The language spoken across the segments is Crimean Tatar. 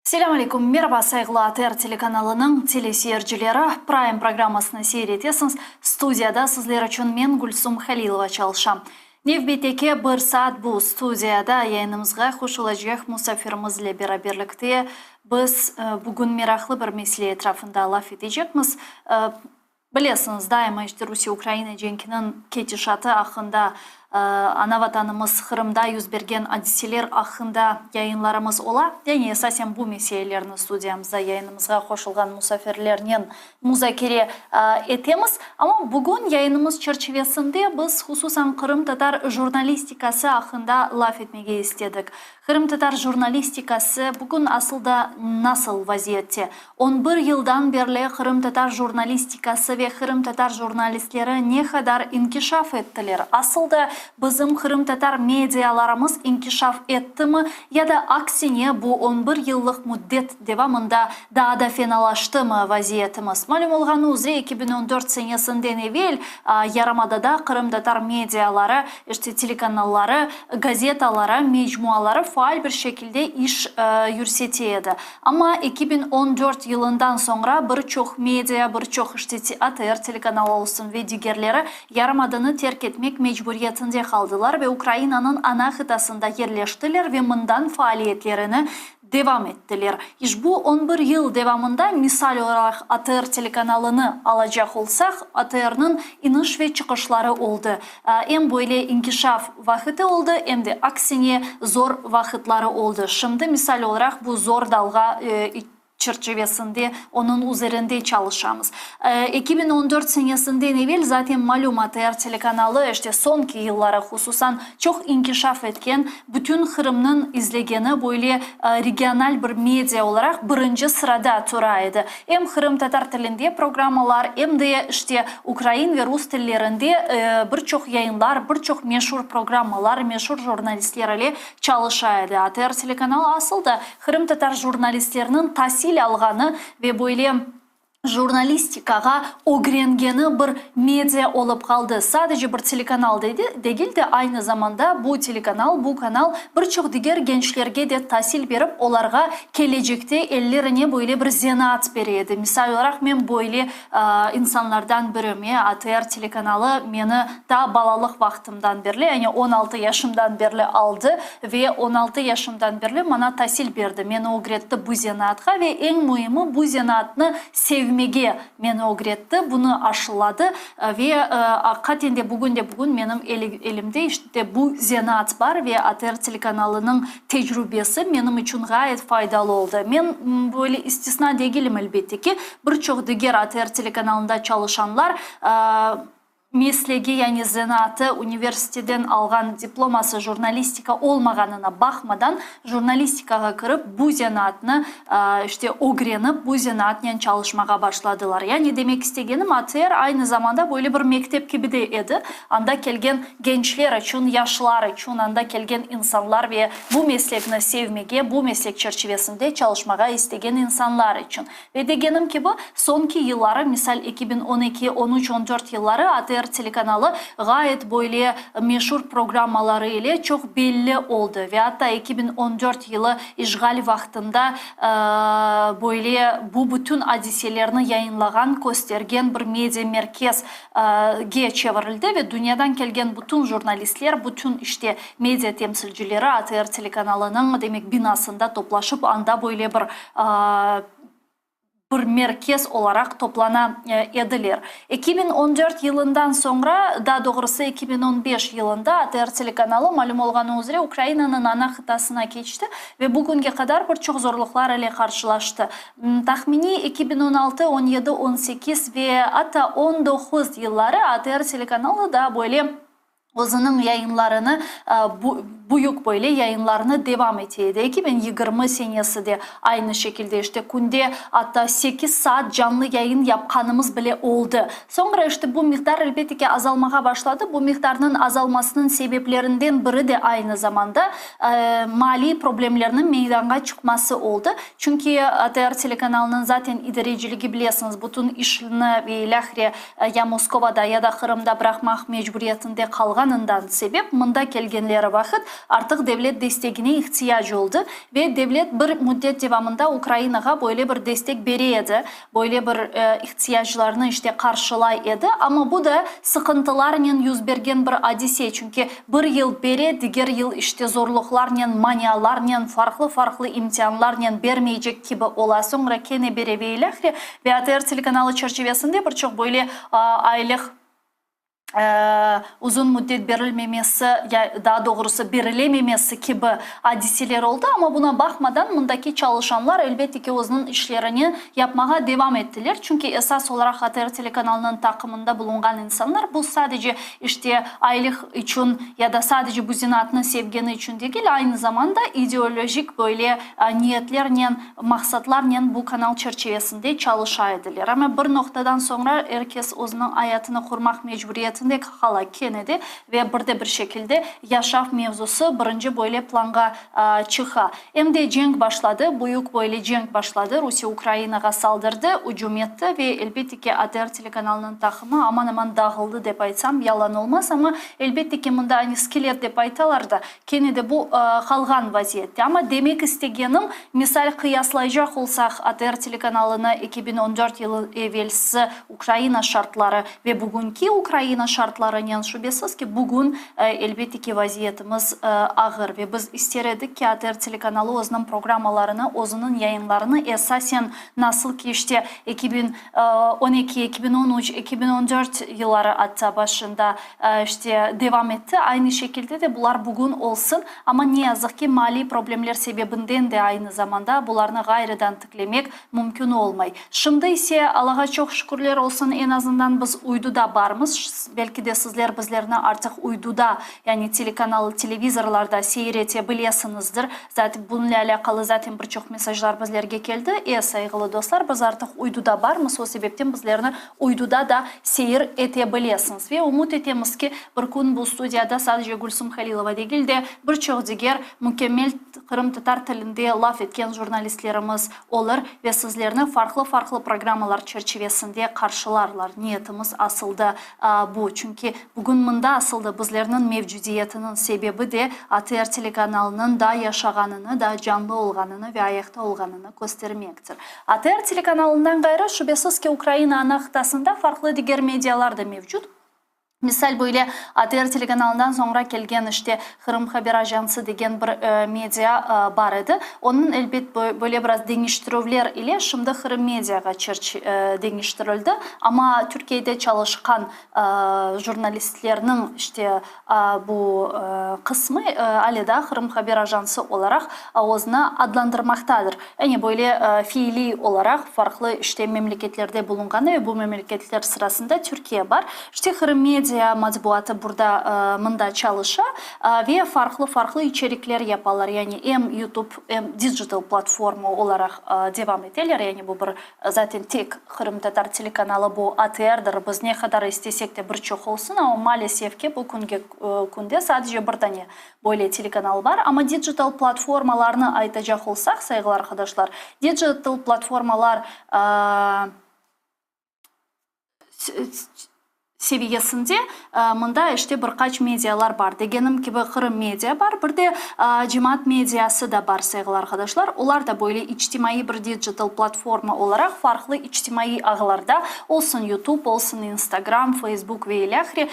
Selâm aleyküm, meraba, sayğılı ATR telekanalınıñ teleseyircileri, Prime programmasını seyir etesiñiz. Studiyada sizler içün men, Gülsum Halilova, çalışam. Nevbetteki bir saat bu studiyada yayınımızğa qoşulacaq musafirimiz ile beraberlikte biz bugün meraqlı bir mesele etrafında laf etecekmiz. Bilesiñiz, daima işte Rusiye-Ukraina cenkiniñ ketişatı aqqında, ana Vatanımız Qırımda yüz bergen adiseler aqqında yayınlarımız ola. Yani esasen bu meselelerni studiyamızda yayınımızğa qoşulğan musafirlernen muzakere etemiz. Amma bugün yayınımız çerçivesinde biz hususan qırımtatar jurnalistikası aqqında laf etmege istedik. Qırımtatar jurnalistikası bugün asıl da nasıl vaziyette? On bir yıldan berli qırımtatar jurnalistikası ve qırımtatar jurnalistleri ne qadar inkişaf ettiler? Asıl da bizim qırımtatar medialarımız inkişaf ettimi ya da aksine bu on bir yıllıq müddet devamında daa da fenalaştımı vaziyetimiz? Malüm olğanı üzre 2014 senesinden evel yarımadada qırımtatar mediaları, işte telekanalları, gazetaları, mecmuaları faal bir şekilde iş yürsete edi. Amma 2014 yılından soñra bir çoq media, bir çoq işte ATR telekanalı olsun ve digerleri yarımadanı terk etmek mecburiyetinde qaldılar ve Ukrainanıñ ana qıtasında yerleştiler ve mından faaliyetlerini devam ettiler. İşbu on bir yıl devamında, misal olaraq ATR telekanalını alacaq olsaq, ATRniñ iniş ve çıqışları oldı. Em böyle inkişaf vaqıtı oldı, em de aksine zor vaqıtları oldı. Şimdi, misal olaraq, bu zor dalğa çerçivesinde onıñ üzerinde çalışamız. 2014 senesinden evel zaten malüm ATR telekanalı, işte soñki yılları hususan, çoq inkişaf etken, bütün Qırımnıñ izlegeni böyle regional bir media olaraq birinci sırada tura edi. Em qırımtatar tilinde programmalar, em de, işte, ukrain ve rus tillerinde bir çoq yayınlar, bir çoq meşur programmalar, meşur jurnalistler ile çalışa edi. ATR telekanalı asıl da qırımtatar jurnalistleriniñ tasil alğanı ve böyle jurnalistikağa ögrengeni bir media olıp qaldı. Sadece bir telekanal degil de, aynı zamanda bu telekanal, bu kanal bir çoq diger gençlerge de tasil berip, olarğa kelecekte ellerine böyle bir zenaat bere edi. Misal olaraq, men böyle insanlardan birim. ATR telekanalı meni ta balalıq vaqtımdan berli, yani 16 yaşımdan berli aldı ve 16 yaşımdan berli maña tasil berdi, meni ögretti bu zenaatqa ve eñ müimi bu zenaatnı sevmege meni ögretti, bunı aşıladı ve aqiqaten de bugün de bugün menim elimde işte bu zenaat bar ve ATR telekanalınıñ tecrübesi menim içün ğayet faydalı oldı. Men böyle istisna degilim, elbette ki, bir çoq diger ATR telekanalında çalışanlar meslegi, yani zenaatı, universiteden alğan diploması jurnalistika olmağanına baqmadan, jurnalistikağa kirip, bu zenaatnı, işte, ögrenip, bu zenaatnen çalışmağa başladılar. Yani, demek istegenim, ATR aynı zamanda böyle bir mektep kibi de edi. Anda kelgen gençler içün, yaşlar içün, anda kelgen insanlar ve bu meslekni sevmege, bu meslek çerçivesinde çalışmağa istegen insanlar içün. Ve degenim kibi, soñki yılları, misal 2012, on üç, on dört yılları ATR telekanalı ğayet böyle meşur programmaları ile çoq belli oldı. Ve atta 2014 yılı işğal vaqtında böyle bu bütün adiselerni yayınlağan, köstergen bir media merkez ge çevirildi ve dünyadan kelgen bütün jurnalistler, bütün işte media temsilcileri ATR telekanalınıñ, demek, binasında toplaşıp, anda böyle bir bir merkez olaraq toplana ediler. 2014 yılından soñra, daa doğrusı 2015 yılında ATR telekanalı, malüm olğanı üzre, Ukrainanıñ ana qıtasına keçti ve bugünge qadar bir çoq zorluqlar ile qarşılaştı. Tahminiy 2016, 17, 18 ve atta 19 yılları ATR telekanalı da böyle özüniñ yayınlarını, büyük böyle yayınlarını devam ete edi. 2020 senesi de aynı şekilde, işte, künde atta 8 saat canlı yayın yapqanımız bile oldı. Soñra, işte, bu miqdar, elbette ki, azalmağa başladı. Bu miqdarnıñ azalmasınıñ sebeplerinden biri de aynı zamanda maliy problemlerniñ meydanğa çıqması oldı. Çünki ATR telekanalınıñ zaten idareciligi, bilesiñiz, bütün işini ve ilâhre ya Moskovada, ya da Qırımda bıraqmaq mecburiyetinde qalğan. olğanından sebep mında kelgenleri vaqıt artıq devlet destegine ihtiyac oldı ve devlet bir müddet devamında Ukrainağa böyle bir destek bere edi, böyle bir ihtiyaclarnı işte qarşılay edi, amma bu da sıqıntılarnen yüz bergen bir adise, çünki bir yıl bere, diger yıl işte zorluqlarnen, manialarnen, farqlı-farqlı imtianlarnen bermeycek kibi ola, soñra kene bere ve ilâhre. Ve ATR telekanalı çerçivesinde bir çoq böyle aylıq uzun müddet berilmemesi, ya daa doğrusı berilememesi kibi adiseler oldı, amma buna baqmadan mındaki çalışanlar elbette ki özüniñ işlerini yapmağa devam ettiler, çünki esas olaraq ATR telekanalınıñ taqımında bulunğan insanlar bu sadece işte aylıq içün ya da sadece bu zenaatnı sevgeni içün degil, aynı zamanda ideolojik böyle niyetlernen, maqsatlarnen bu kanal çerçivesinde çalışa ediler. Amma bir noqtadan soñra er kes özüniñ ayatını qurmaq mecburiyetinde qala kene de ve bir de bir şekilde yaşav mevzusı birinci böyle planğa çıqa. Em de cenk başladı, büyük böyle cenk başladı, Rusiye Ukrainağa saldırdı, ücüm etti ve elbette ki ATR telekanalınıñ taqımı aman-aman dağıldı dep aytsam yalan olmaz, amma elbette ki mında ani skelet dep aytalar da, Kene de bu qalğan vaziyette. Amma demek istegenim, misal qıyaslaycaq olsaq, ATR telekanalını 2014 yılı evelsi Ukraina şartları ve bugünki Ukraina şartlarınen, şübesiz ki, bugün, elbette ki, vaziyetimiz ağır. Ve biz ister edik ki, ATR telekanalı özüniñ programmalarını, özüniñ yayınlarını esasen nasıl ki, işte, 2012, 2013, 2014 yılları atta başında, İşte, devam etti. Aynı şekilde de bular bugün olsun, amma ne yazıq ki, maliy problemler sebebinden de aynı zamanda bularnı ğayrıdan tiklemek mümkün olmay. Şimdi ise, Allağa çoq şükürler olsun, eñ azından biz uyduda barmız. Belki de sizler bizlerni artıq uyduda, yani telekanal, televizorlarda seyir ete bilesiñizdir. Zaten bunıñle alâqalı zaten bir çoq mesajlar bizlerge keldi. E, sayğılı dostlar, biz artıq uyduda barmız, o sebepten bizlerni Uyduda da seyir ete bilesiñiz. Ve ümüt etemiz ki, bir kün bu studiyada sadece Gülsüm Halilova degil de, bir çoq diger mükemmel qırımtatar tilinde laf etken jurnalistlerimiz olur ve sizlerni farqlı-farqlı programmalar çerçivesinde qarşılarlar. Niyetimiz asıl da bu. Çünki bugün mında asıl da bizlerniñ mevcudiyetiniñ sebebi de ATR telekanalınıñ da yaşağanını, da canlı olğanını ve ayaqta olğanını köstermektir. ATR telekanalından ğayrı, şübesiz ki, Ukraina ana qıtasında farqlı diger medialar da mevcut. Misal, böyle ATR telekanalından soñra kelgen, işte, Qırım haber ajansı degen bir media bar edi. Onıñ, elbet, böyle biraz deñiştirüvler ile şimdi Qırım mediağa deñiştirildi. Amma Türkiyede çalışqan jurnalistlerniñ, işte, Bu qısmı ale daa Qırım haber ajansı olaraq özüni adlandırmaqtadır. Yani böyle fiiliy olaraq farqlı işte memleketlerde bulunğanı ve bu memleketler sırasında Türkiye bar. İşte Qırım media matbuatı burada mında çalışa ve farqlı-farqlı içerikler yapalar. Yani em YouTube, em digital platforma olaraq devam eteler. Yani bu bir Zaten tek qırımtatar telekanalı bu ATRdir, biz ne qadar istesek de bir çoq olsun, amma maalesef ki, bu künge künde sadece bir tane böyle telekanal bar. Amma digital platformalarnı aytacaq olsaq, sayğılı arqadaşlar, digital platformalar seviyesinde mında işte bir qaç medialar bar. Degenim kibi, Qırım media bar, bir de cemaat mediası da bar, sayğılı arqadaşlar. Olar da böyle içtimaiy bir digital platforma olaraq farqlı içtimaiy ağlarda, olsun YouTube, olsun Instagram, Facebook ve ilâhre,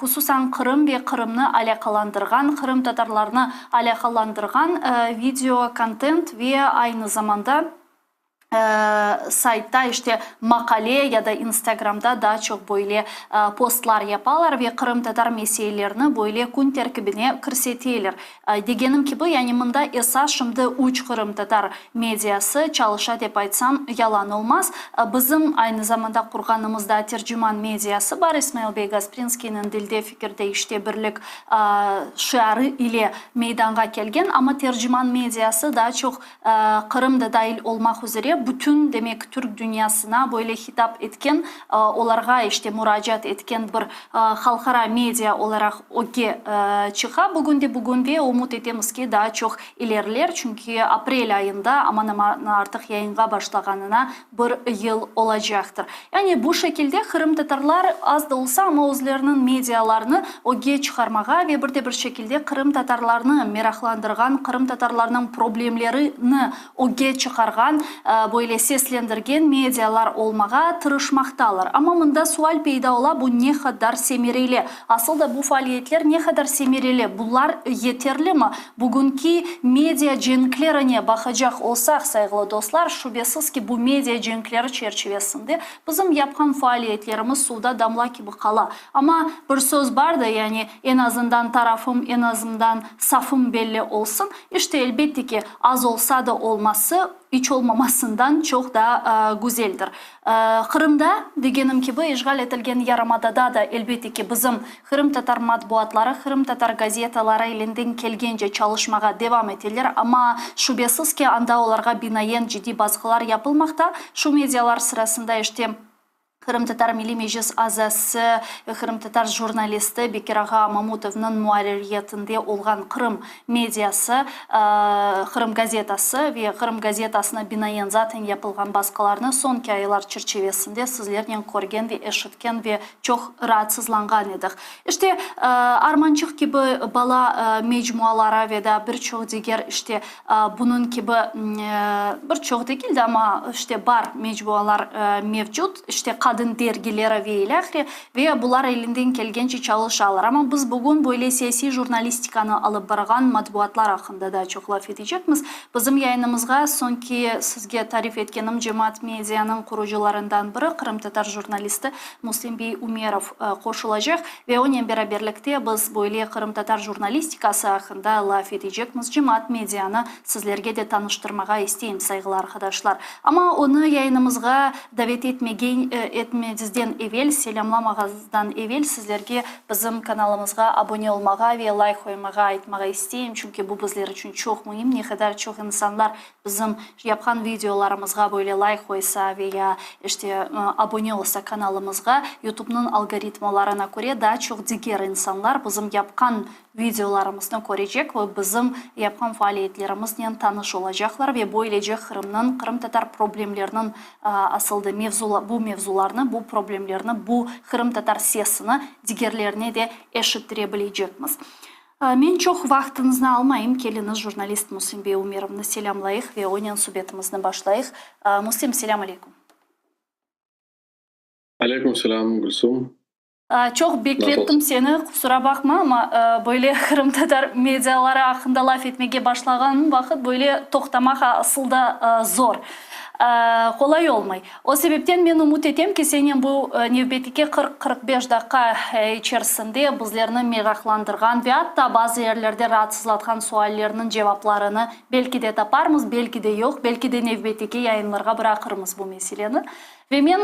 hususan Qırım ve Qırımnı alâqalandırğan, qırımtatarlarnı alâqalandırğan video kontent ve aynı zamanda saytta işte maqale ya da Instagramda daa çoq böyle postlar yapalar ve qırımtatar meselelerini böyle kün terkibine kirseteler. Degenim kibi, yani mında esas şimdi üç qırımtatar mediası çalışa dep aytsam yalan olmaz. Bizim aynı zamanda qurğanımızda Terciman mediası bar, İsmail bey Gasprinskiyniñ Dilde, fikirde, işte birlik şiarı ile meydanğa kelgen, amma Terciman mediası daa çoq Qırım da dail olmaq üzre. şekilde bütün, demek, türk dünyasına böyle hitap etken, olarğa, işte, muracaat etken bir halqara media olaraq ögge çıqa bugünde bugün ve ümüt etemiz ki, daa çoq ileriler, çünki aprel ayında aman-aman artıq yayınğa başlağanına bir yıl olacaqtır. Yani bu şekilde qırımtatarlar az da olsa, amma özleriniñ medialarını ögge çıqarmağa ve bir de bir şekilde qırımtatarlarnı meraqlandırğan, qırımtatarlarnıñ problemlerini ögge çıqarğan, böyle seslendirgen medialar olmağa tırışmaqtalar. Amma mında sual peyda ola, bu ne qadar semereli? Asıl da bu faaliyetler ne qadar semereli? Bular yeterlimi? Bugünki media cenklerine baqacaq olsaq, sayğılı dostlar, şübesiz ki, bu media cenkleri çerçivesinde bizim yapqan faaliyetlerimiz suvda damla kibi qala. Amma bir söz bar da, yani eñ azından tarafım, eñ azından safım belli olsun. İşte, elbette ki, az olsa da olması, iç olmamasından çoq daa güzeldir. Qırımda, degenim kibi, işğal etilgen yarımadada da, elbette ki, bizim qırımtatar matbuatları, qırımtatar gazetaları elinden kelgence çalışmağa devam eteler, amma şübesiz ki, anda olarğa binaen ciddiy basqılar yapılmaqta. Şu medialar sırasında, işte, Qırımtatar Milliy Meclis azası ve qırımtatar jurnalisti Bekir ağa Mamutovnıñ muarririyetinde olğan Qırım mediası, Qırım gazetası ve Qırım gazetasına binaen zaten yapılğan basqılarnı soñki aylar çerçivesinde sizlernen körgen ve eşitken ve çoq raatsızlanğan edik. İşte, Armançıq kibi bala mecmuaları ve daa bir çoq diger, işte, Bunıñ kibi bir çoq degil de, amma işte bar mecmualar mevcut, işte qadın dergileri ve ilâhre, ve bular elinden kelgence çalışalar. Amma biz bugün böyle siyasiy jurnalistikanı alıp barğan matbuatlar aqqında daa çoq laf etecekmiz. Bizim yayınımızğa soñki sizge tarif etkenim cemaat medianıñ qurucılarından biri, qırımtatar jurnalisti Muslim bey Umerov qoşulacaq ve onen beraberlikte biz böyle qırımtatar jurnalistikası aqqında laf etecekmiz. Cemaat medianı sizlerge de tanıştırmağa isteyim, sayğılı arqadaşlar. Amma onı yayınımızğa davet etmege etmemizden evel, selâmlamağızdan evel sizlerge bizim kanalımızğa abone olmağa ve layk qoymağa aytmağa isteyim, çünki bu bizler içün çoq müim. Ne qadar çoq insanlar Bizim yapqan videolarımızğa böyle layk qoysa ve ya, işte, abone olsa kanalımızğa, YouTube'nıñ algoritmalarına köre daa çoq diger insanlar bizim yapqan videolarımıznı körecek ve bizim yapqan faaliyetlerimiznen tanış olacaqlar ve böylece Qırımnıñ, qırımtatar problemleriniñ asıl da mevzu, bu mevzularnı, bu problemlerni, bu qırımtatar sesini digerlerine de eşittire bilecekmiz. Men çoq vaqtıñıznı almayım, keliñiz jurnalist Müslim bey Umerovnı selâmlayıq ve onen subetimizni başlayıq. Müslim, selâm aleyküm. Aleyküm selâm, Gülsum. Çoq beklettim seni, qusura baqma, amma böyle qırımtatar mediaları aqqında laf etmege başlağanım vaqıt böyle toqtamaq asıl da zor, qolay olmay. O sebepten men ümüt etem ki, senen bu nevbetteki 40-45 daqqa içerisinde bizlerni meraqlandırğan ve atta bazı yerlerde raatsızlatqan suallerniñ cevaplarını belki de taparmız, belki de yoq, belki de nevbetteki yayınlarğa bıraqırmız bu meseleni. Ve men,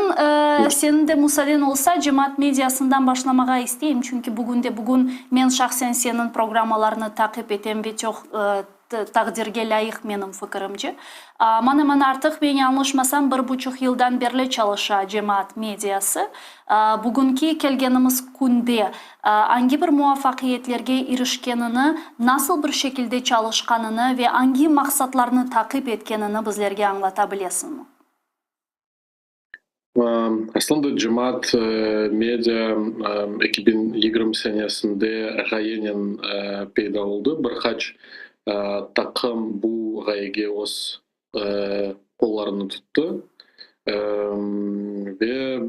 seniñ de musaden olsa, cemaat mediasından başlamağa isteyim, çünki bugünde-bugün men şahsen seniñ programmalarını taqip etem ve çoq taqdirge lâyıq menim fikirimce. Aman-aman artıq, men yañlışmasam, bir buçuq yıldan berli çalışa cemaat mediası. Bugünki kelgenimiz künde angi bir muvafaqiyetlerge irişkenini, nasıl bir şekilde çalışqanını ve angi maqsatlarnı taqip etkenini bizlerge añlata bilesiñmi? Aslında cemaat media 2020 senesinde ğayenen peyda oldı. Bir qaç taqım bu ğayege öz qollarını tuttı. Ve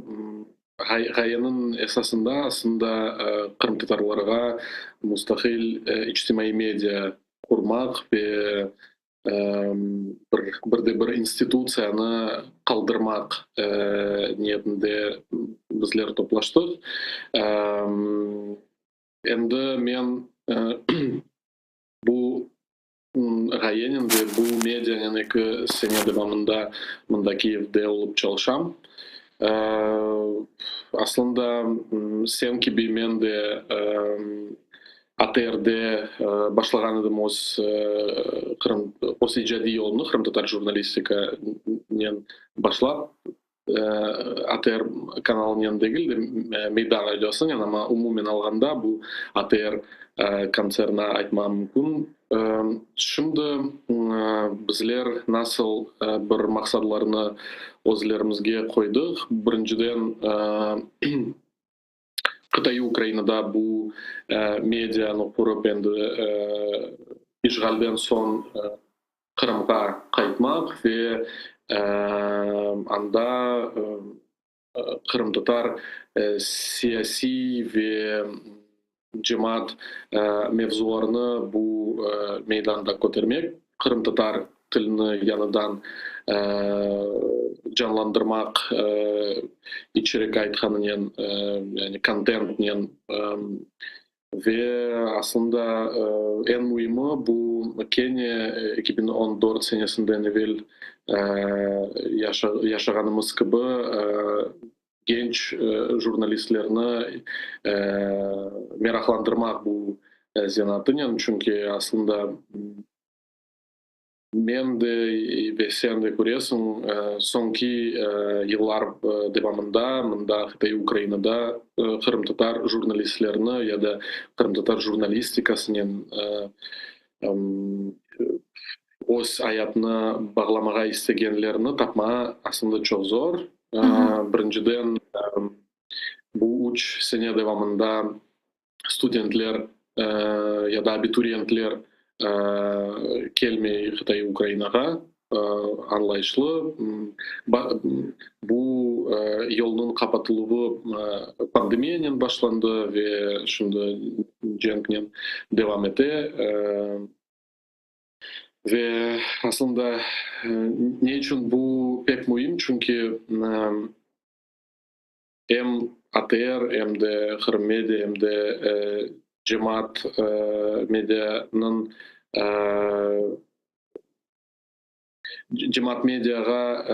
ğayeniñ esasında aslında qırımtatarlarğa mustaqil içtimaiy media qurmaq ve bir de bir institutsiyanı qaldırmaq niyetinde bizler toplaştıq. Endi men bu ğayenen ve bu medianen eki sene devamında mında Kiyevde olıp çalışam. Aslında sen kibi men de ATRde başlağan edim öz Qırım, öz icadiy yolumnı qırımtatar jurnalistikanen. kanalınen başlap, ATR kanalınen degil de, Meydan radiosınen, amma umumen alğanda bu ATR kontserni aytmağa mümkün. Şimdi bizler nasıl bir maqsadlarnı özlerimizge qoydıq? Birinciden, qıtaiy Ukrainada bu medianı qurıp, endi işğalden soñ Qırımğa qaytmaq ve anda qırımtatar siyasiy ve cemaat mevzularını bu meydanda kötermek, qırımtatar tilini yañıdan canlandırmaq, içerik aytqanınen, yani kontentnen. Ve aslında eñ müimi, bu kene 2014 senesinden evel yaşağanımız kibi, genç jurnalistlerni meraqlandırmaq bu zenaatınen, çünki aslında Men de ve sen de köresiñ, soñki yıllar devamında mında qıtaiy Ukrainada qırımtatar jurnalistlerini ya da qırımtatar jurnalistikasınen öz ayatını bağlamağa istegenlerni tapmağa aslında çoq zor. Birinciden, bu üç sene devamında studentler ya da abituriyentler kelmey qıtaiy Ukrainağa, añlayışlı. Bu yolnıñ qapatıluvı pandemiyanen başlandı ve şimdi cenknen devam ete. Ve aslında ne içün bu pek müim? Çünki Em ATR, em de Qırım Media, em de cemaat medianıñ cemaat mediağa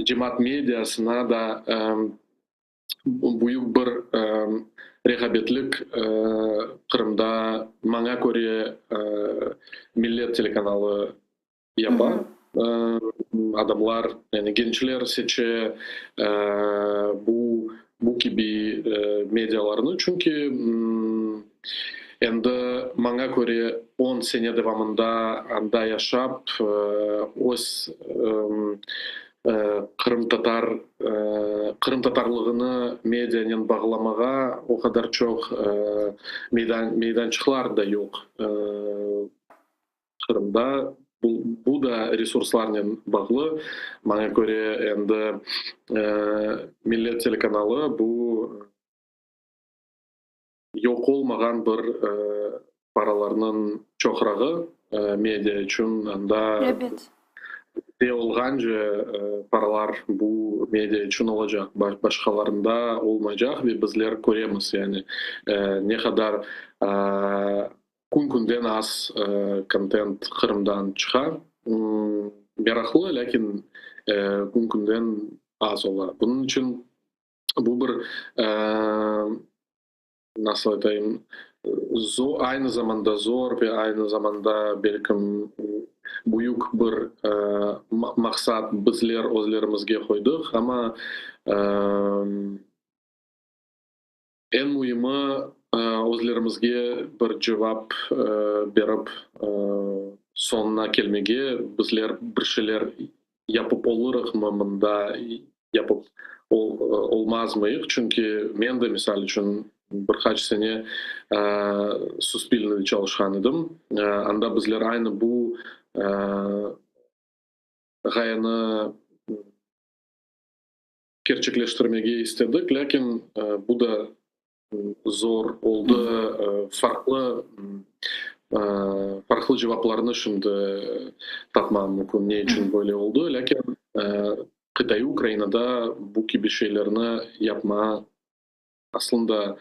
cemaat mediasına da büyük bir reqabetlik Qırımda, maña köre, Millet telekanalı yapa. Adamlar, yani gençler seçe bu bu kibi medialarnı, çünki endi maña köre on sene devamında anda yaşap, öz qırımtatar qırımtatarlığını medianen bağlamağa o qadar çoq meydan meydançıqlar da yoq. Qırımda bu da resurslarnen bağlı. Maña köre, endi Millet telekanalı bu yoq olmağan bir paralarnıñ çoqrağı media içün. Anda de olğance paralar bu media içün olacaq, başqalarında olmaycaq ve bizler köremiz, yani ne qadar Kün-künden az kontent Qırımdan çıqa. Meraqlı, lâkin kün-künden az ola. Bunıñ içün bu bir, nasıl aytayım, aynı zamanda zor ve aynı zamanda, belkim, büyük bir maqsat bizler özlerimizge qoydıq, amma Eñ müimi, özlerimizge bir cevap berip, soñuna kelmege, bizler bir şeyler yapıp olurıqmı mında, yapıp olmazmıyıq? Çünki men de, misal içün, bir qaç sene Suspilnede çalışqan edim. Anda bizler aynı bu ğayeni kerçekleştirmege istedik, lâkin bu da zor oldı. Farqlı farqlı cevaplarnı şimdi tapmam mümkün, ne içün böyle oldı, lâkin qıtaiy Ukrainada bu kibi şeylerni yapma aslında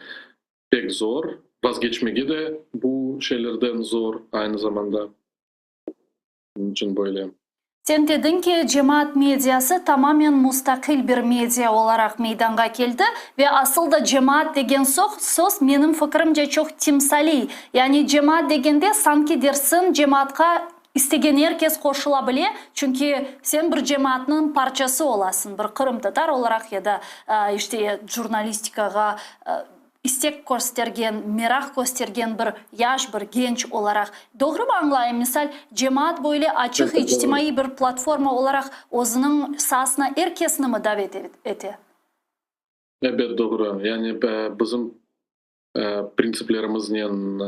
pek zor, vazgeçmege de bu şeylerden zor aynı zamanda. Bunıñ içün böyle. Sen dediñ ki, cemaat mediası tamamen mustaqil bir media olaraq meydanğa keldi ve asıl da cemaat degen söz, menim fikirimce, çoq timsaliy. Yani cemaat degende, sanki dersiñ, cemaatqa. İstegen er kes qoşula bile, çünki sen bir cemaatnıñ parçası olasıñ, bir qırımtatar olaraq ya da, işte, jurnalistikağa istek köstergen, meraq köstergen bir yaş, bir genç olaraq. Doğrumı añlayım, misal, cemaat böyle açıq içtimaiy bir platforma olaraq özüniñ saasına er kesnimi davet ete? Ebet, doğru. Yani bizim printsiplerimiznen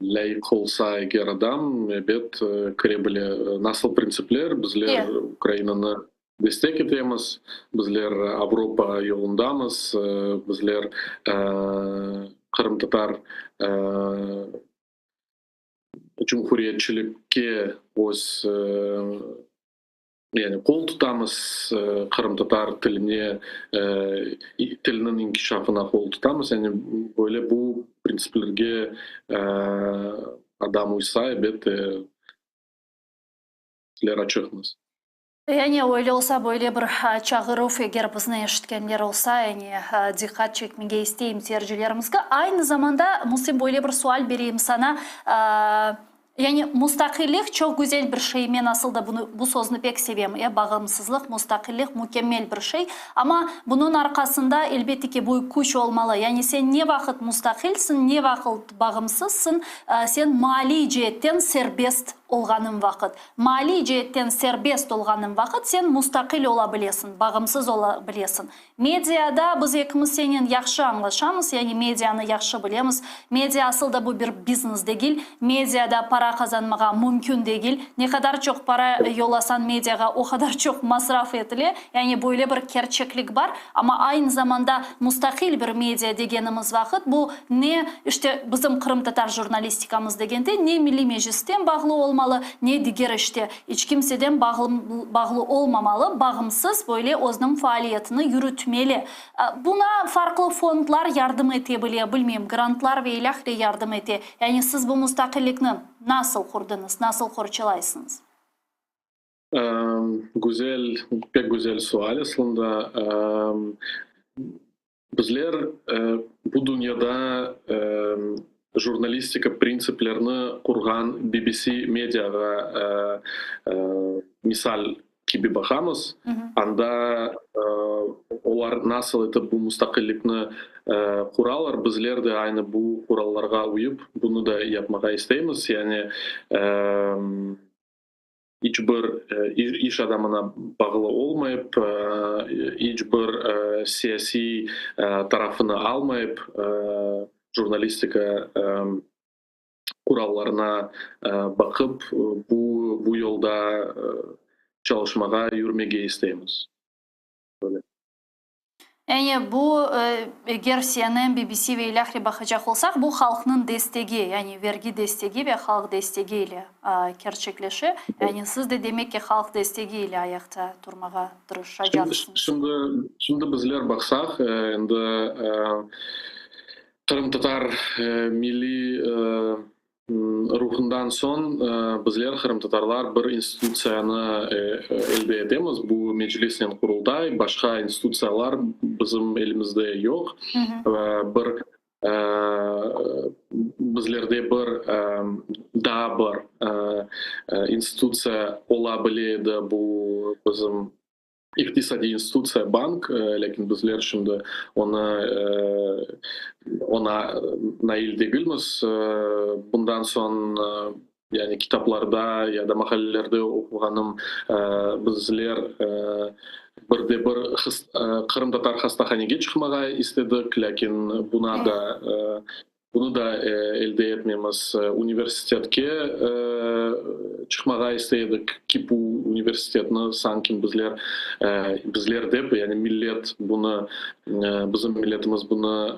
lâyıq olsa eger adam, ebet, kire bile. Nasıl printsipler? Bizler Ukrainanı destek etemiz, bizler Avropa yolundamız, bizler qırımtatar cumhuriyetçilikke öz Yani qol tutamız, qırımtatar tiline, tiliniñ inkişafına qol tutamız. Yani böyle bu printsiplerge adam uysa, elbette, bizler açıqmız. Yani öyle olsa, böyle bir çağıruv, eger bizni eşitkenler olsa, yani diqqat çekmege isteyim seyircilerimizge. Aynı zamanda, Muslim, böyle bir sual bereyim saña. Yani mustaqillik çoq güzel bir şey, men asıl da bunı, bu sözni pek sevem, e, bağımsızlıq, mustaqillik mükemmel bir şey, amma bunıñ arqasında, elbette ki, büyük küç olmalı, yani sen ne vaqıt mustaqilsiñ, ne vaqıt bağımsızsıñ, sen maliy ceetten serbest olğanıñ vaqıt. Maliy ceetten serbest olğanıñ vaqıt sen mustaqil ola bilesiñ, bağımsız ola bilesiñ. Mediada biz ekimiz senen yahşı añlaşamız, yani medianı yahşı bilemiz. Media asıl da bu bir biznes degil. Mediada para qazanmağa mümkün degil. Ne qadar çoq para yollasañ mediağa, o qadar çoq masraf etile. Yani böyle bir kerçeklik bar. Amma aynı zamanda mustaqil bir media degenimiz vaqıt bu ne işte bizim qırımtatar jurnalistikamız degende ne Milliy Meclisten bağlı olmalı, ne diger işte İç kimseden bağlı olmamalı, bağımsız böyle özüniñ faaliyetini yürütmeli. Buna farqlı fondlar yardım ete bile, bilmeyim, grantlar ve ilâhre yardım ete. Yani siz bu mustaqillikni nasıl qurdıñız, nasıl qorçalaysıñız? Güzel, pek güzel sual aslında. Bizler bu dünyada jurnalistika printsiplerini qurğan BBC Mediağa misal kibi baqamız. Anda olar nasıl etip bu mustaqillikni quralar, bizler de aynı bu qurallarğa uyıp, bunı da yapmağa isteymiz. Yani iç bir iş adamına bağlı olmayıp, iç bir siyasiy tarafını almayıp, jurnalistika qurallarına baqıp, bu yolda çalışmağa, yürmege isteymiz. Böyle. Yani bu, eger CNN, BBC ve ilâhre baqacaq olsaq, bu halqnıñ destegi, yani vergi destegi ve halq destegi ile kerçekleşe. Yani siz de demek ki, halq destegi ile ayaqta turmağa tırışacaqsıñız. Şimdi, şimdi bizler baqsaq, endi qırımtatar milliy Ruhundan soñ bizler, qırımtatarlar, bir institutsiyanı elde etemiz, bu Meclisnen Qurultay, başqa institutsiyalar bizim elimizde yoq. Bir bizlerde bir daa bir institutsiya ola bile edi, bu bizim İqtisadiy institutsiya, bank, lâkin bizler şimdi onı, oña nail degilmiz. Bundan soñ, yani kitaplarda ya da maqalelerde oquğanım, bizler bir de bir qırımtatar hastahanege çıqmağa istedik, lâkin buna da Bunı da elde etmemiz. Universitetke çıqmağa istey edik, KİPU universitetini sanki bizler, bizler dep, yani millet bunı, bizim milletimiz bunı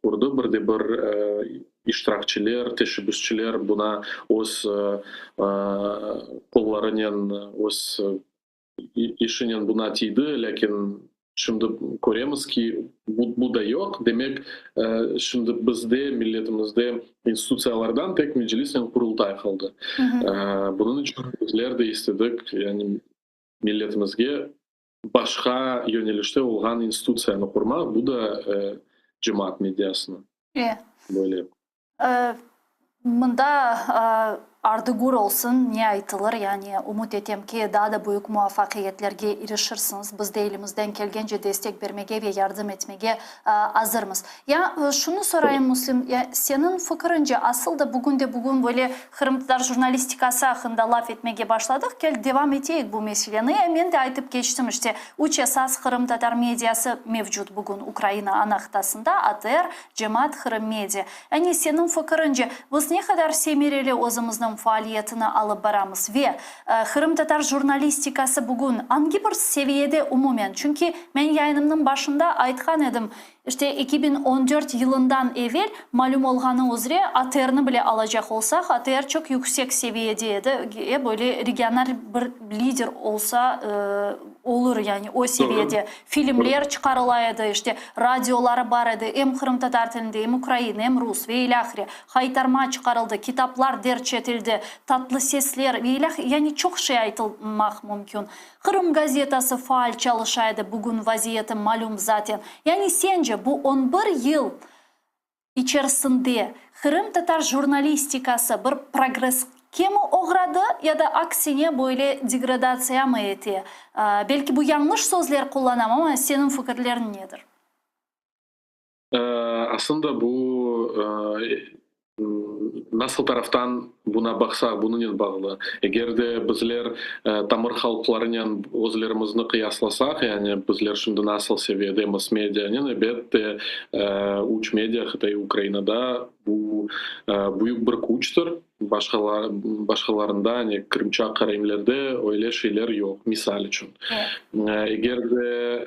qurdı, bir de bir iştirakçiler, teşebbüsçiler buna öz qollarınen, öz işinen buna tiydi, lâkin şimdi köremiz ki, bu da yoq. Demek, şimdi bizde, milletimizde institutsiyalardan tek Meclisnen Qurultay qaldı. Bunıñ içün bizler de istedik, yani milletimizge başqa yönelişte olğan institutsiyanı qurmaq, bu da cemaat mediasını. Böyle. Mında. Ardı gür olsun, ne aytılır, yani ümüt etem ki, daa da büyük muvafaqiyetlerge irişirsiñiz. Biz de elimizden kelgence destek bermege ve yardım etmege azırmız. Ya şunı sorayım, Müslim, ya seniñ fikrince, asıl da bugün de bugün böyle qırımtatar jurnalistikası aqqında laf etmege başladıq, kel devam eteyik bu meseleni. Ya men de aytıp keçtim, işte, üç esas qırımtatar mediası mevcut bugün Ukraina ana qıtasında, ATR, Cemaat, Qırım Media. Yani seniñ fikirince, biz ne qadar semereli özümizniñ faaliyetini alıp baramız ve qırımtatar jurnalistikası bugün angi bir seviyede umumen? Çünki men yayınımnıñ başında aytqan edim, işte 2014 yılından evel, malüm olğanı üzre, ATRni bile alacaq olsaq, ATR çoq yüksek seviyede edi, böyle regional bir lider olsa, olur, yani o seviyede filmler çıqarıla edi, işte, radioları bar edi, em qırımtatar tilinde, em ukrain, em rus ve ilâhre, Haytarma çıqarıldı, kitaplar derc etildi, tatlı sesler ve ilâhre, yani çoq şey aytılmaq mümkün. Qırım gazetası faal çalışa edi, bugün vaziyeti malüm zaten. Yani sence bu on bir yıl içerisinde qırımtatar jurnalistikası bir progresske mi oğradı ya da aksine böyle degradatsiya mı ete? Belki bu yañlış sözler qullanam, amma seniñ fikirleriñ nedir? Aslında bu nasıl taraftan buna baqsaq, bunınen bağlı. Eger de bizler tamır halqlarınen özlerimizni qıyaslasaq, yani bizler şimdi nasıl seviyedemiz medianen, ebet de, üç media qıtaiy Ukrainada bu büyük bir küçtir. Başqalarında, hani qırımçaq qaraimlerde öyle şeyler yoq, misal içün. Eger de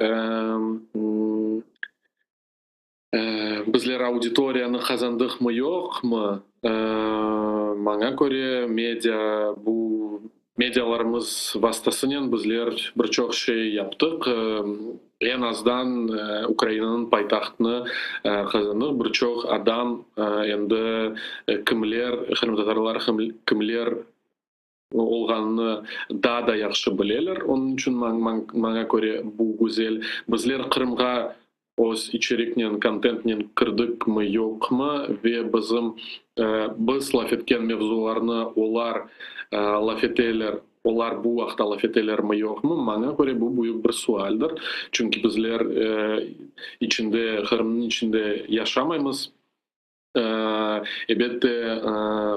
bizler auditoriyanı qazandıqmı, yoqmı, maña köre, media, bu medialarımız vastasınen bizler bir çoq şey yaptıq. Eñ azdan Ukrainanıñ paytahtını qazandıq. Bir çoq adam endi kimler, qırımtatarlar kimler olğanını daa da yahşı bileler. Onıñ içün maña köre bu güzel. Bizler Qırımğa öz içeriknen, kontentnen kirdikmi, yoqmı ve bizim biz laf etken mevzularnı olar laf eteler, olar bu vaqta laf etelermi, yoqmı, maña köre bu büyük bir sualdir. Çünki bizler içinde, Qırımnıñ içinde yaşamaymız. Elbette,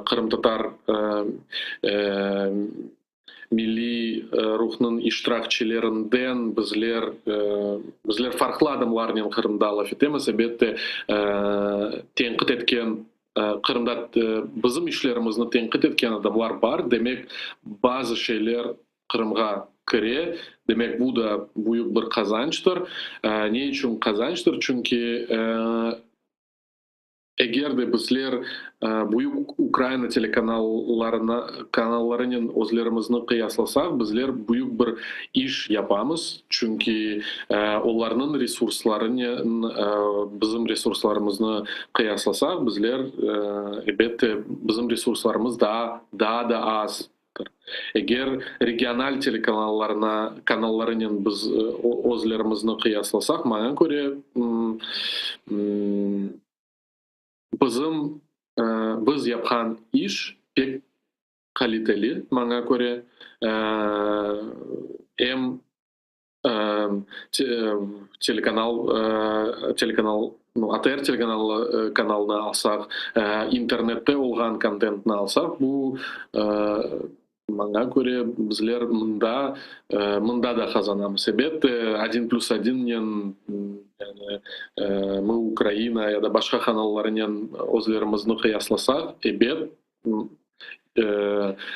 qırımtatar milliy ruhnıñ iştirakçilerinden bizler, bizler farqlı adamlarnen Qırımda laf etemiz, elbette, tenqit etken, Qırımda bizim işlerimizni tenqit etken adamlar bar, demek, bazı şeyler Qırımğa kire, demek, bu da büyük bir qazançtır. Ne içün qazançtır? Çünki Eger de bizler büyük Ukraina telekanallarına kanallarınen özlerimizni qıyaslasaq, bizler büyük bir iş yapamız, çünki olarnıñ resurslarınen bizim resurslarımıznı qıyaslasaq, bizler, elbette, bizim resurslarımız daa daa da az. Eger regional telekanallarına kanallarınen biz özlerimizni qıyaslasaq, maña köre, bizim biz yapqan iş pek qaliteli, maña köre, em telekanal, telekanal, ATR telekanalı kanalını alsaq, internette olğan kontentni alsaq, bu, maña köre, bizler mında, mında da qazanamız. Ebet, Odin plüs odinnen, yani Mı Ukraina ya da başqa kanallarınen özlerimizni qıyaslasaq, ebet,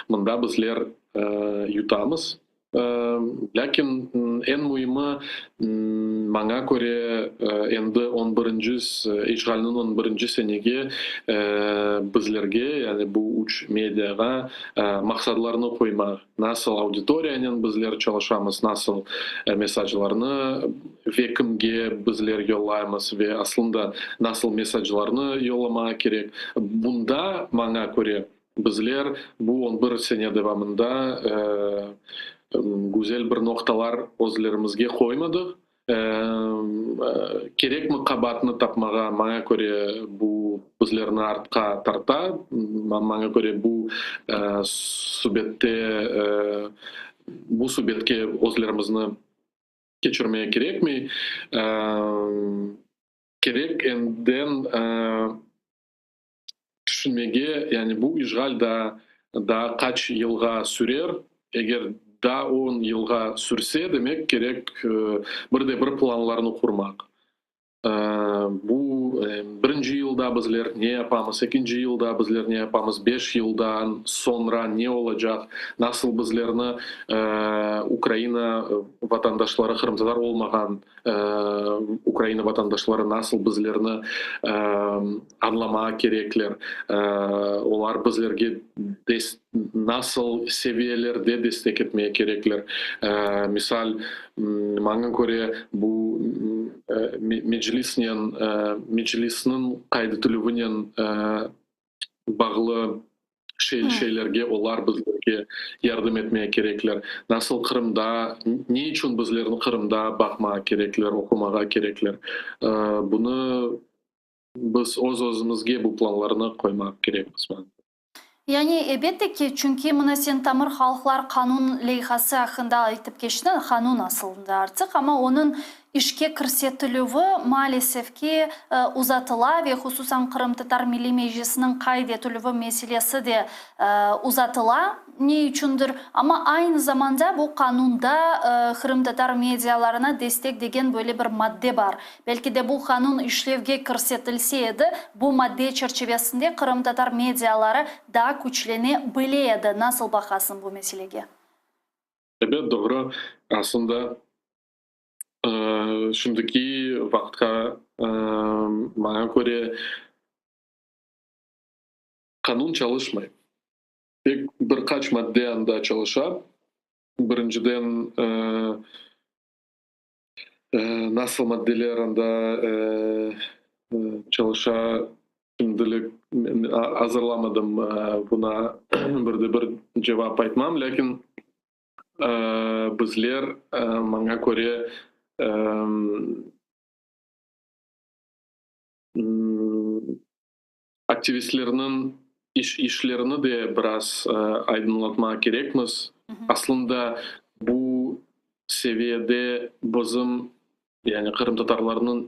mında bizler yutamız. Lâkin eñ müimi, maña köre, endi on birinci, işğalniñ on birinci senege bizlerge, yani bu üç mediağa maqsadlarnı qoymaq, nasıl auditoriyanen bizler çalışamız, nasıl mesajlarnı ve kimge bizler yollaymız ve aslında nasıl mesajlarnı yollamağa kerek, bunda, maña köre, Bizler bu on bir sene devamında güzel bir noqtalar özlerimizge qoymadıq. Kerekmi qabaatnı tapmağa, maña köre, bu bizlerni artqa tarta. Maña köre, bu. bu subette bu subetke özlerimizni keçirmege kerekmey. Kerek endiden tüşünmege, yani bu işğal da daa qaç yılğa sürer, eger daa on yılğa sürse, demek kerek bir de bir planlarnı qurmaq. Bu birinci yılda bizler ne yapamız, ekinci yılda bizler ne yapamız, beş yıldan soñra ne olacaq, nasıl bizlerni Ukraina vatandaşları, qırımtatar olmağan Ukraina vatandaşları nasıl bizlerni añlamağa kerekler, olar bizlerge nasıl seviyelerde destek etmege kerekler. Misal, maña köre, bu Meclisnen, Meclisniñ qayd etilüvinen bağlı şeylerge olar bizlerge yardım etmege kerekler. Nasıl Qırımda, ne içün bizlerni Qırımda baqmağa kerekler, oqumağa kerekler. Bunı biz öz-özümizge bu planlarnı qoymaq kerekmiz. Yani, elbette ki, çünki mına sen tamır halqlar qanun leyhası aqqında aytıp keçtiñ, qanun asılında artıq, amma onıñ işke kirsetilüvi, maalesef ki, uzatıla ve hususan Qırımtatar Milliy Meclisiniñ qayd etilüvi meselesi de uzatıla, ne içündir. Amma aynı zamanda bu qanunda qırımtatar medialarına destek degen böyle bir madde bar. Belki de bu qanun işlevge kirsetilse edi, bu madde çerçivesinde qırımtatar mediaları daa küçlene bile edi. Nasıl baqasıñ bu meselege? Ebet, doğru. Aslında, şimdiki vaqıtqa, maña köre, qanun çalışmay. Tek bir qaç madde anda çalışa. Birinciden, Nasıl maddeler anda çalışa, şimdilik azırlamadım, buna bir de bir cevap aytmam, lâkin bizler, maña köre, aktivistlerniñ işlerini de biraz aydınlatmaq kerekmiz. Aslında bu seviyede bizim, yani qırımtatarlarnıñ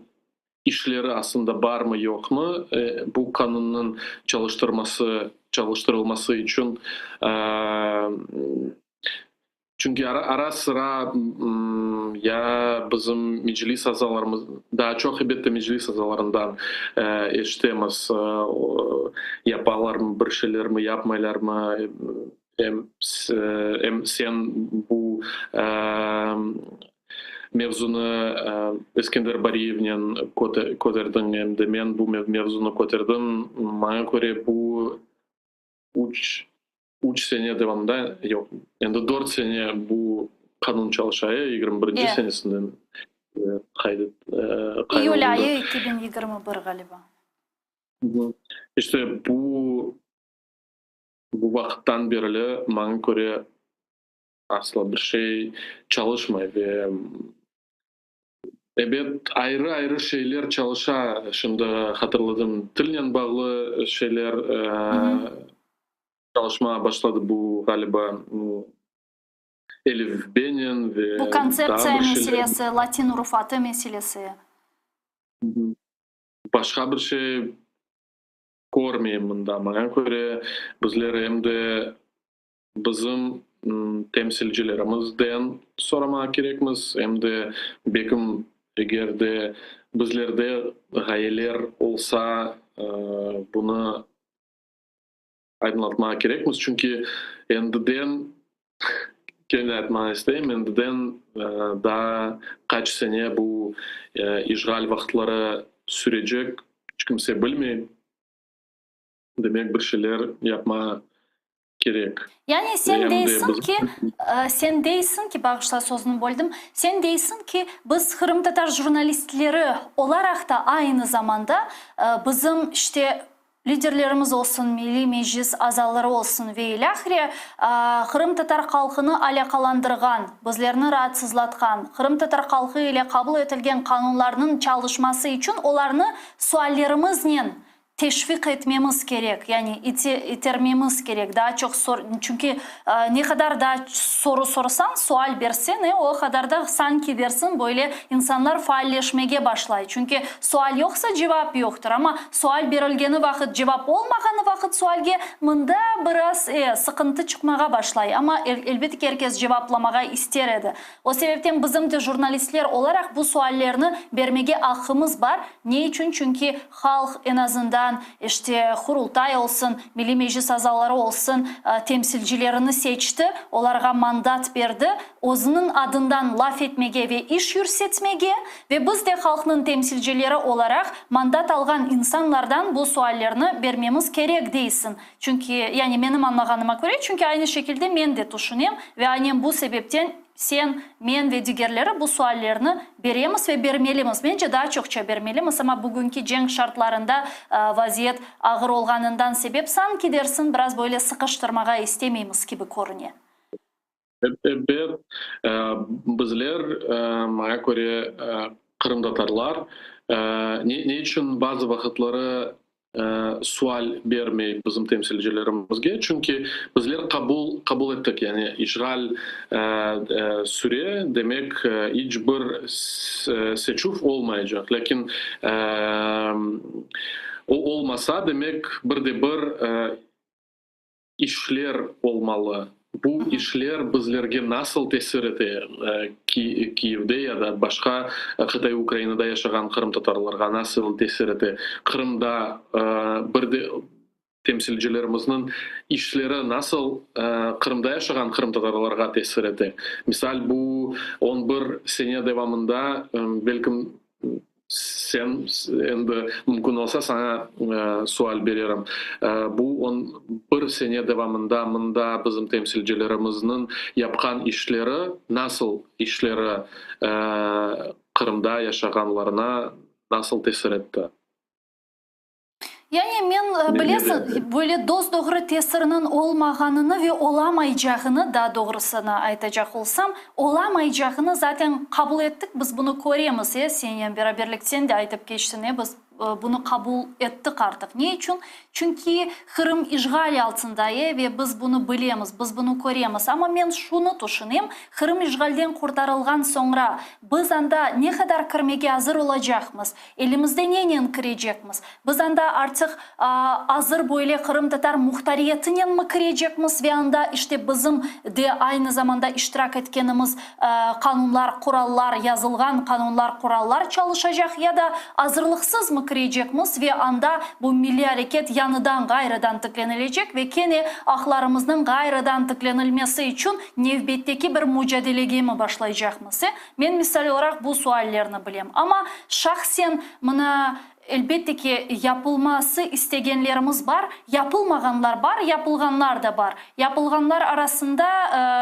işleri aslında barmı, yoqmı, bu qanunnıñ çalıştırması, çalıştırılması içün Çünki ara-sıra ya bizim Meclis azalarımız, daa çoq, elbette, Meclis azalarından eşitemiz, yapalarmı bir şeylermi, yapmaylarmı, em em sen bu mevzunı Eskender Bariyevnen köterdiñ, em de men bu mevzunı köterdim. Maña köre, bu üç Üç sene devamında, yoq, endi dört sene bu qanun çalışa, 21-nci senesinden qayd olundı. İyül ayı 2021 ğaliba. İşte bu bu vaqıttan berli, maña köre, asla bir şey çalışmay ve Ebet, ayrı-ayrı şeyler çalışa, şimdi hatırladım, tilnen bağlı şeyler çalışmağa başladı, bu, ğaliba, elifbenen ve Bu daa kontseptsiya bir şeyler. meselesi, latin urufatı meselesi. Başqa bir şey körmeyim mında. Maña köre, bizler em de Bizim temsilcilerimizden soramağa kerekmiz, em de bekim, eger de bizlerde ğayeler olsa, bunı aydınlatmağa kerekmiz, çünki endiden, kene aytmağa isteyim, endiden daa qaç sene bu işğal vaqıtları sürecek, iç kimse bilmey. Demek, bir şeyler yapmağa kerek. Yani sen deysiñ ki, sen deysiñ ki, bağışla sözüni böldim, sen deysiñ ki, biz qırımtatar jurnalistleri olaraq da aynı zamanda bizim işte liderlerimiz olsun, Milliy Meclis azaları olsun ve ilâhre qırımtatar halqını alâqalandırğan, bizlerni raatsızlatqan, qırımtatar halqı ile qabul etilgen qanunlarnıñ çalışması içün olarnı suallerimiznen. Teşviq etmemiz kerek, yani itermemiz kerek, daa çoq sor, çünki ne qadar daa soru sorsañ, sual berseñ, e, o qadar da sanki dersiñ, böyle insanlar faalleşmege başlay. Çünki sual yoqsa, cevap yoqtır. Amma sual berilgeni vaqıt, cevap olmağanı vaqıt sualge, mında biraz, e, sıqıntı çıqmağa başlay. Amma, elbette ki, er kes cevaplamağa ister edi. O sebepten bizim de jurnalistler olaraq bu suallerni bermege aqqımız bar. Ne içün? Çünki halq, eñ azından, işte, Qurultay olsun, Milliy Meclis azaları olsun, temsilcilerini seçti, olarğa mandat berdi, özüniñ adından laf etmege ve iş yürsetmege. Ve biz de halqnıñ temsilcileri olaraq mandat alğan insanlardan bu suallerni bermemiz kerek, deysiñ. Çünki, yani menim añlağanıma köre, çünki aynı şekilde men de tüşünem ve aynen bu sebepten sen, men ve digerleri bu suallerni beremiz ve bermelimiz. Mence, daa çoqça bermelimiz, amma bugünki cenk şartlarında vaziyet ağır olğanından sebep, sanki dersiñ, biraz böyle sıqıştırmağa istemeymiz kibi körüne. Ebet, bizler, maña köre, qırımtatarlar, ne içün bazı vaqıtları sual bermey bizim temsilcilerimizge? Çünki bizler qabul qabul ettik, yani işğal süre, demek, iç bir seçüv olmaycaq. Lâkin o olmasa, demek, bir de bir İşler olmalı. Bu işler bizlerge nasıl tesir ete, Kiyevde ya da başqa qıtaiy Ukrainada yaşağan qırımtatarlarğa nasıl tesir ete, Qırımda bir de temsilcilerimizniñ işleri nasıl Qırımda yaşağan qırımtatarlarğa tesir ete. Misal, bu on bir sene devamında, belkim, Sen, endi mümkün olsa, saña sual bererim. Bu 11 sene devamında mında bizim temsilcilerimizniñ yapqan işleri, nasıl işleri Qırımda yaşağanlarına nasıl tesir etti? Yani men, bilesiñ, böyle dos-doğru tesiriniñ olmağanını ve olamaycağını, daa doğrusını aytacaq olsam, olamaycağını zaten qabul ettik, biz bunı köremiz, e, sennen beraberlik, sen de aytıp keçtiñ, e, biz bunı qabul ettik artıq. Ne içün? Çünki Qırım işğal altında, e, ve biz bunı bilemiz, biz bunı köremiz. Amma men şunı tüşünem, Qırım işğalden qurtarılğan soñra, biz anda ne qadar kirmege azır olacaqmız? Elimizde nenen kirecekmiz? Biz anda artıq azır böyle qırımtatar muhtariyetinen mi kirecekmiz ve anda işte bizim de aynı zamanda iştirak etkenimiz qanunlar, qurallar, yazılğan qanunlar, qurallar çalışacaq ya da azırlıqsız mı kirecekmiz ve anda bu milliy areket yañıdan ğayrıdan tiklenilecek ve kene aqlarımıznıñ ğayrıdan tiklenilmesi içün nevbetteki bir mucadelege mi başlaycaqmız? Men misal olaraq bu suallerni bilem. Amma şahsen mına, elbette ki, yapılması istegenlerimiz bar, yapılmağanlar bar, yapılğanlar da bar. Yapılğanlar arasında,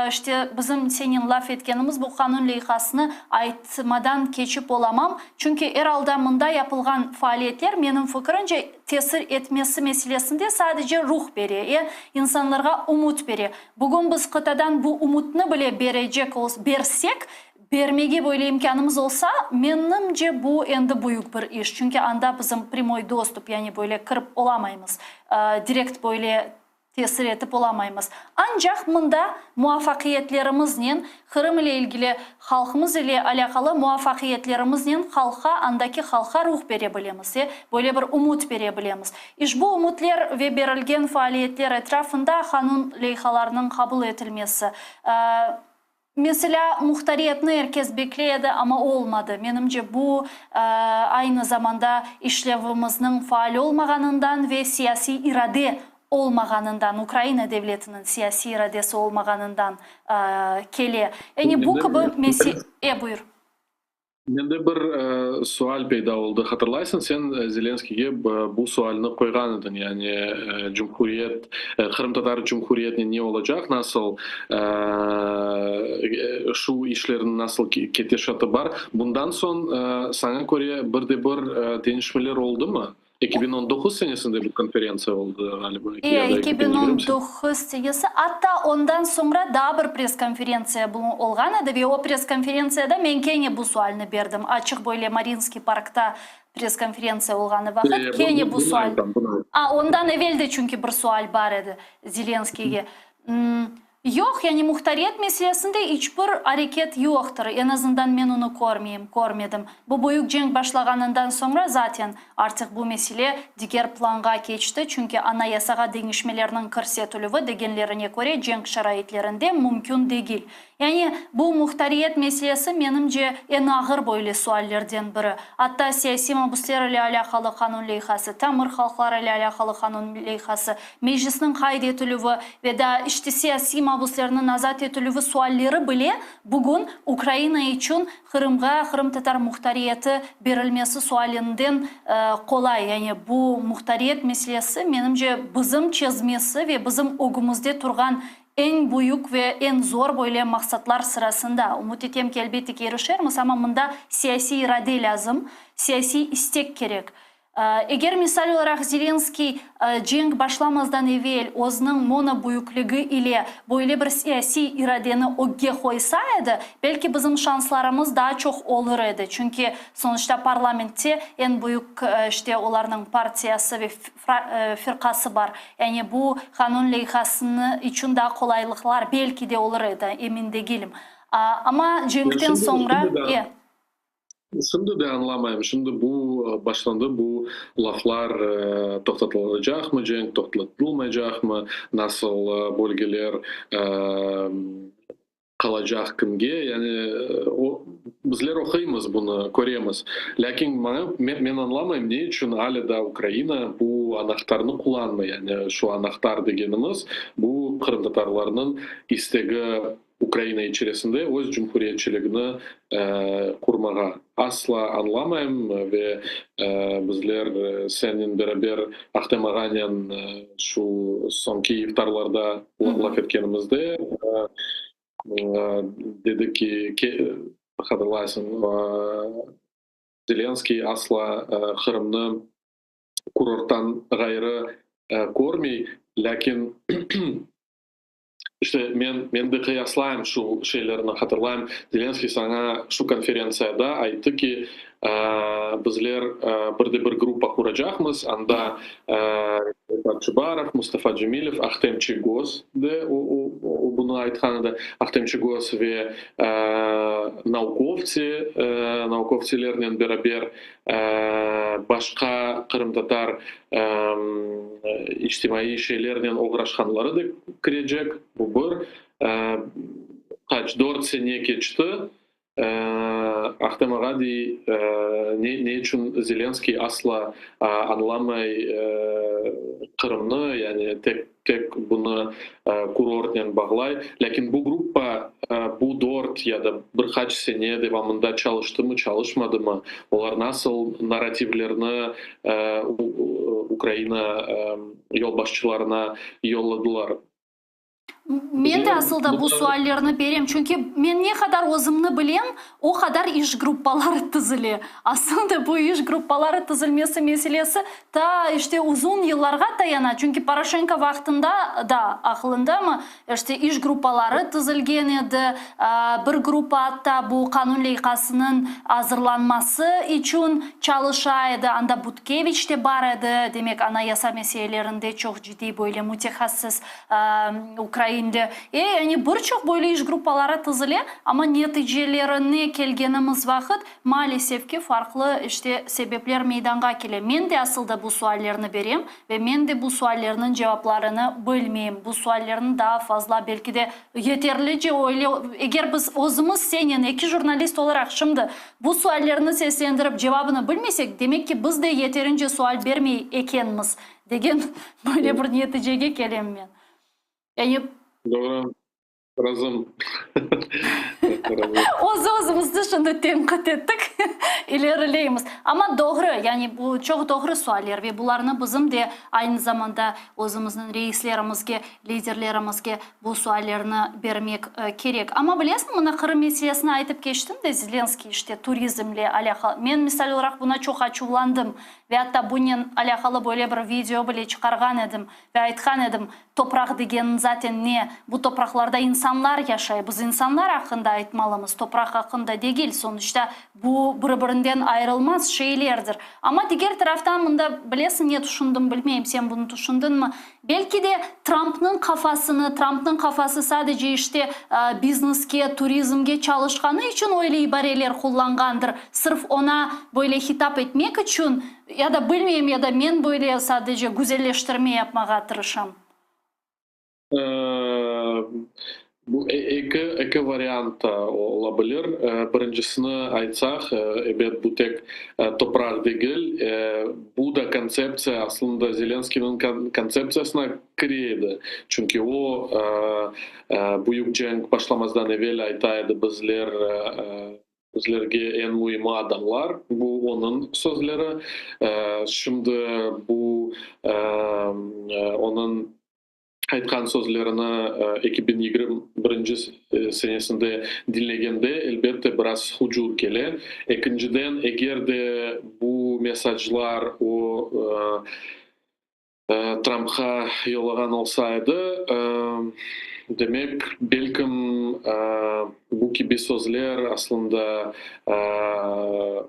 işte, bizim senen laf etkenimiz bu qanun leyhasını aytmadan keçip olamam. Çünki er alda mında yapılğan faaliyetler, menim fikirimce, tesir etmesi meselesinde sadece ruh bere, e, insanlarğa ümüt bere. Bugün biz qıtadan bu ümütni bile berecek bersek, bermege böyle imkânımız olsa, menimce, bu endi büyük bir iş. Çünki anda bizim pryamoy dostup, yani böyle kirip olamaymız, direkt böyle tesir etip olamaymız. Ancaq mında muvafaqiyetlerimiznen, Qırım ile ilgili, halqımız ile alâqalı muvafaqiyetlerimiznen halqqa, andaki halqqa ruh bere bilemiz, e, böyle bir ümüt bere bilemiz. İşbu ümütler ve berilgen faaliyetler etrafında qanun leyhalarınıñ qabul etilmesi, meselâ, muhtariyetni er kes bekley edi, amma olmadı. Menimce, bu, aynı zamanda işlevimizniñ faal olmağanından ve siyasiy irade olmağanından, Ukraina devletiniñ siyasiy iradesi olmağanından kele. Yani bu kibi mese... E, buyur. Mende bir sual peyda oldı. Hatırlaysıñ, sen Zelenskiyge bu sualni qoyğan ediñ, yani cumhuriyet, qırımtatar cumhuriyetinen ne olacaq, nasıl şu işlerniñ nasıl ketişatı bar. Bundan soñ, saña köre, bir de bir deñişmeler oldımı? 2019 senesinde bu konferentsiya oldı, ğaliba, E, ya da eki eki biñ biñ on yigirmi sene. doquz senesi, atta ondan soñra daa bir press-konferentsiya olğan edi ve o press-konferentsiyada men kene bu sualni berdim, açıq böyle Mariinskiy parkta press-konferentsiya olğanı vaqıt E, bu, kene bu, bu bunı sual. aytam, bunı aytam. A, ondan evel de çünki bir sual bar edi Zelenskiyge. Yoq, yani muhtariyet meselesinde iç bir areket yoqtır, eñ azından men onı körmeyim, körmedim. Bu büyük cenk başlağanından soñra zaten artıq bu mesele diger planğa keçti, çünki Anayasağa deñişmelerniñ kirsetilüvi, degenlerine köre, cenk şaraitlerinde mümkün degil. Yani, bu muhtariyet meselesi, menimce, eñ ağır böyle suallerden biri. Atta siyasiy mabüsler ile alâqalı qanun leyhası, tamır halqlar ile alâqalı qanun leyhası, Meclisniñ qayd etilüvi ve daa işte siyasiy mabüslerniñ azat etilüvi sualleri bile bugün Ukraina içün Qırımğa qırımtatar muhtariyeti berilmesi sualinden qolay. Yani bu muhtariyet meselesi, menimce, bizim çezmesi ve bizim ögümizde turğan eñ büyük ve eñ zor böyle maqsatlar sırasında. Ümüt etem ki, elbette ki, irişermiz, amma mında siyasiy irade lâzım, siyasiy istek kerek. Eger, misal olaraq, Zelenskıy cenk başlamazdan evel özüniñ monobüyükligi ile böyle bir siyasiy iradeni ögge qoysa edi, belki bizim şanslarımız daa çoq olur edi, çünki sonuçta parlamentte eñ büyük işte olarnıñ partiyası ve firqası bar. Yani bu qanun leyhasını içün daa qolaylıqlar belki de olur edi, emin degilim. Amma cenkten soñra, e. Şimdi de añlamayım. Şimdi bu başlandı, bu laflar toqtatılacaqmı, cenk toqtatılmaycaqmı, nasıl bölgeler qalacaq kimge, yani o, bizler oquymız bunı, köremiz. Lâkin maña, men, men añlamayım, ne içün alâ daa Ukraina bu anahtarnı qullanmay, yani şu anahtar degenimiz, bu qırımtatarlarnıñ istegi Ukraina içerisinde öz cumhuriyetçiligini qurmağa asla añlamayım ve bizler sennen beraber Ahtem ağanen şu soñki iftarlarda laf etkenimizde dedi ki, hatırlaysıñ, Zelenskıy asla Qırımnı kurorttan ğayrı körmey, lâkin İşte, men, men de qıyaslayım şu şeylerni, hatırlayım, Zelenskıy saña şu konferentsiyada ayttı ki, bizler bir de bir gruppa quracaqmız, anda Refat Çubarov, Mustafa Cemilev, Ahtem Çiygoz de o, o, o bunı aytqan edi, Ahtem Çiygoz ve naukovtsi, naukovtsilernen beraber başqa qırımtatar içtimaiy şeylernen oğraşqanları da kirecek, bu bir. Qaç, dört sene keçti, Ahtem ağa dey, ne, ne içün Zelenskıy asla añlamay Qırımnı, yani tek, tek bunı kurortnen bağlay. Lâkin bu gruppa bu dört ya da bir qaç sene devamında çalıştımı, çalışmadımı, olar nasıl narrativlerni Ukraina yolbaşçılarına yolladılar? Men de asıl da bu suallerni berem, çünki men ne qadar özümni bilem, o qadar iş gruppaları tizile. Asıl da bu iş gruppaları tizilmesi meselesi ta, işte, uzun yıllarğa tayana, çünki Poroşenko vaqtında da, aqılındamı, işte, iş gruppaları tizilgen edi, bir gruppa atta bu qanun leyhasınıñ azırlanması içün çalışa edi, anda Butkeviç de bar edi, demek, anayasa meselelerinde çoq ciddiy böyle mütehassıs ukrainli. E, yani bir çoq böyle iş gruppaları tizile, amma neticelerine kelgenimiz vaqıt, maalesef ki, farqlı, işte, sebepler meydanğa kele. Men de asıl da bu suallerni berem ve men de bu suallerniñ cevaplarını bilmeyim. Bu suallerni daa fazla, belki de, yeterlice öyle, eger biz özümiz senen, eki jurnalist olaraq, şimdi bu suallerni seslendirip cevabını bilmesek, demek ki, biz de yeterince sual bermey ekenmiz, degen böyle bir neticege kelem men. Yani. Doğru. Razım. Öz-özümüzni şimdi tenqit ettik. İlerileymiz. Amma doğru, yani bu çoq doğru sualler ve bularnı bizim de aynı zamanda özümizniñ reislerimizge, liderlerimizge bu suallerni bermek kerek. Amma bilesiñ, mına Qırım meselesini aytıp keçtim de, Zelenskiy işte turizmle alâqalı. Men, misal olaraq, buna çoq açuvlandım ve atta bunen alâqalı böyle bir video bile çıqarğan edim ve aytqan edim, Topraq degeniñ zaten ne? Bu topraqlarda insanlar yaşay. Biz insanlar aqqında aytmalımız, topraq aqqında degil. Sonuçta, bu bir-birinden ayırılmaz şeylerdir. Amma diger taraftan, mında, bilesiñ, ne tüşündim, bilmeyim, sen bunı tüşündiñmi, belki de Trampnıñ qafasını, Trampnıñ qafası sadece işte bizneske, turizmge çalışqanı içün öyle ibareler qullanğandır, sırf oña böyle hitap etmek içün, Ya da bilmeyim, ya da men böyle sadece güzelleştirme yapmağa tırışam. Bu eki variant da ola bilir. Birincisini aytsaq, ebet, bu tek topraq degil, bu da kontseptsiya, aslında Zelenskıynıñ kontseptsiyasına kire edi. Çünki o, büyük cenk başlamazdan evel ayta edi, bizler Bizlerge eñ müimi adamlar, bu onıñ sözleri. Şimdi bu onıñ aytqan sözlerini 2021 senesinde diñlegende, elbette, biraz hucur kele. Ekinciden, eger de bu mesaclar o Trampqa yollağan olsa edi, demek, belkim, bu kibi sözler aslında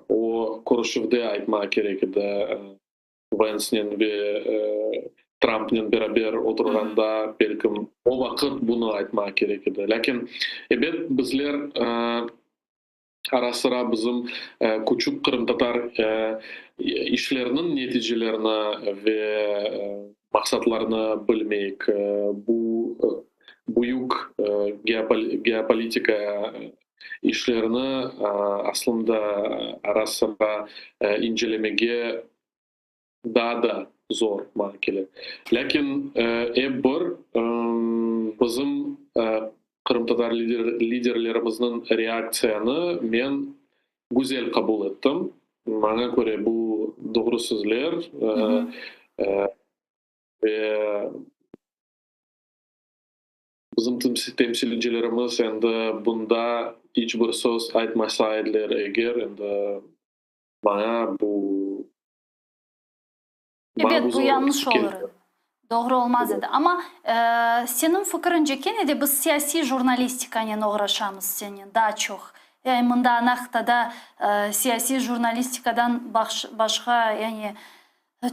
o körüşüvde aytmağa kerek edi, Vensnen ve Trampnen beraber oturğanda, belkim, o vaqıt bunı aytmağa kerek edi. Lâkin, ebet, bizler Ara-sıra bizim küçük qırımtatar işleriniñ neticelerini ve maqsatlarını bilmeyik. Bu büyük geopolitika işlerini aslında ara-sıra incelemege daa da zor maña kele. Lâkin ep bir bizim qırımtatar liderlerimizniñ reaktsiyanı men güzel qabul ettim. Maña köre bu doğru sözler ve bizim temsilcilerimiz endi bunda iç bir söz aytmasa ediler eger, endi maña bu Ebet, bu yañlış olur edi. Doğru olmaz edi. Amma seniñ fikrince, kene de biz siyasiy jurnalistikanen oğraşamız senen daa çoq. Yani mında Anahtada siyasiy jurnalistikadan başqa, yani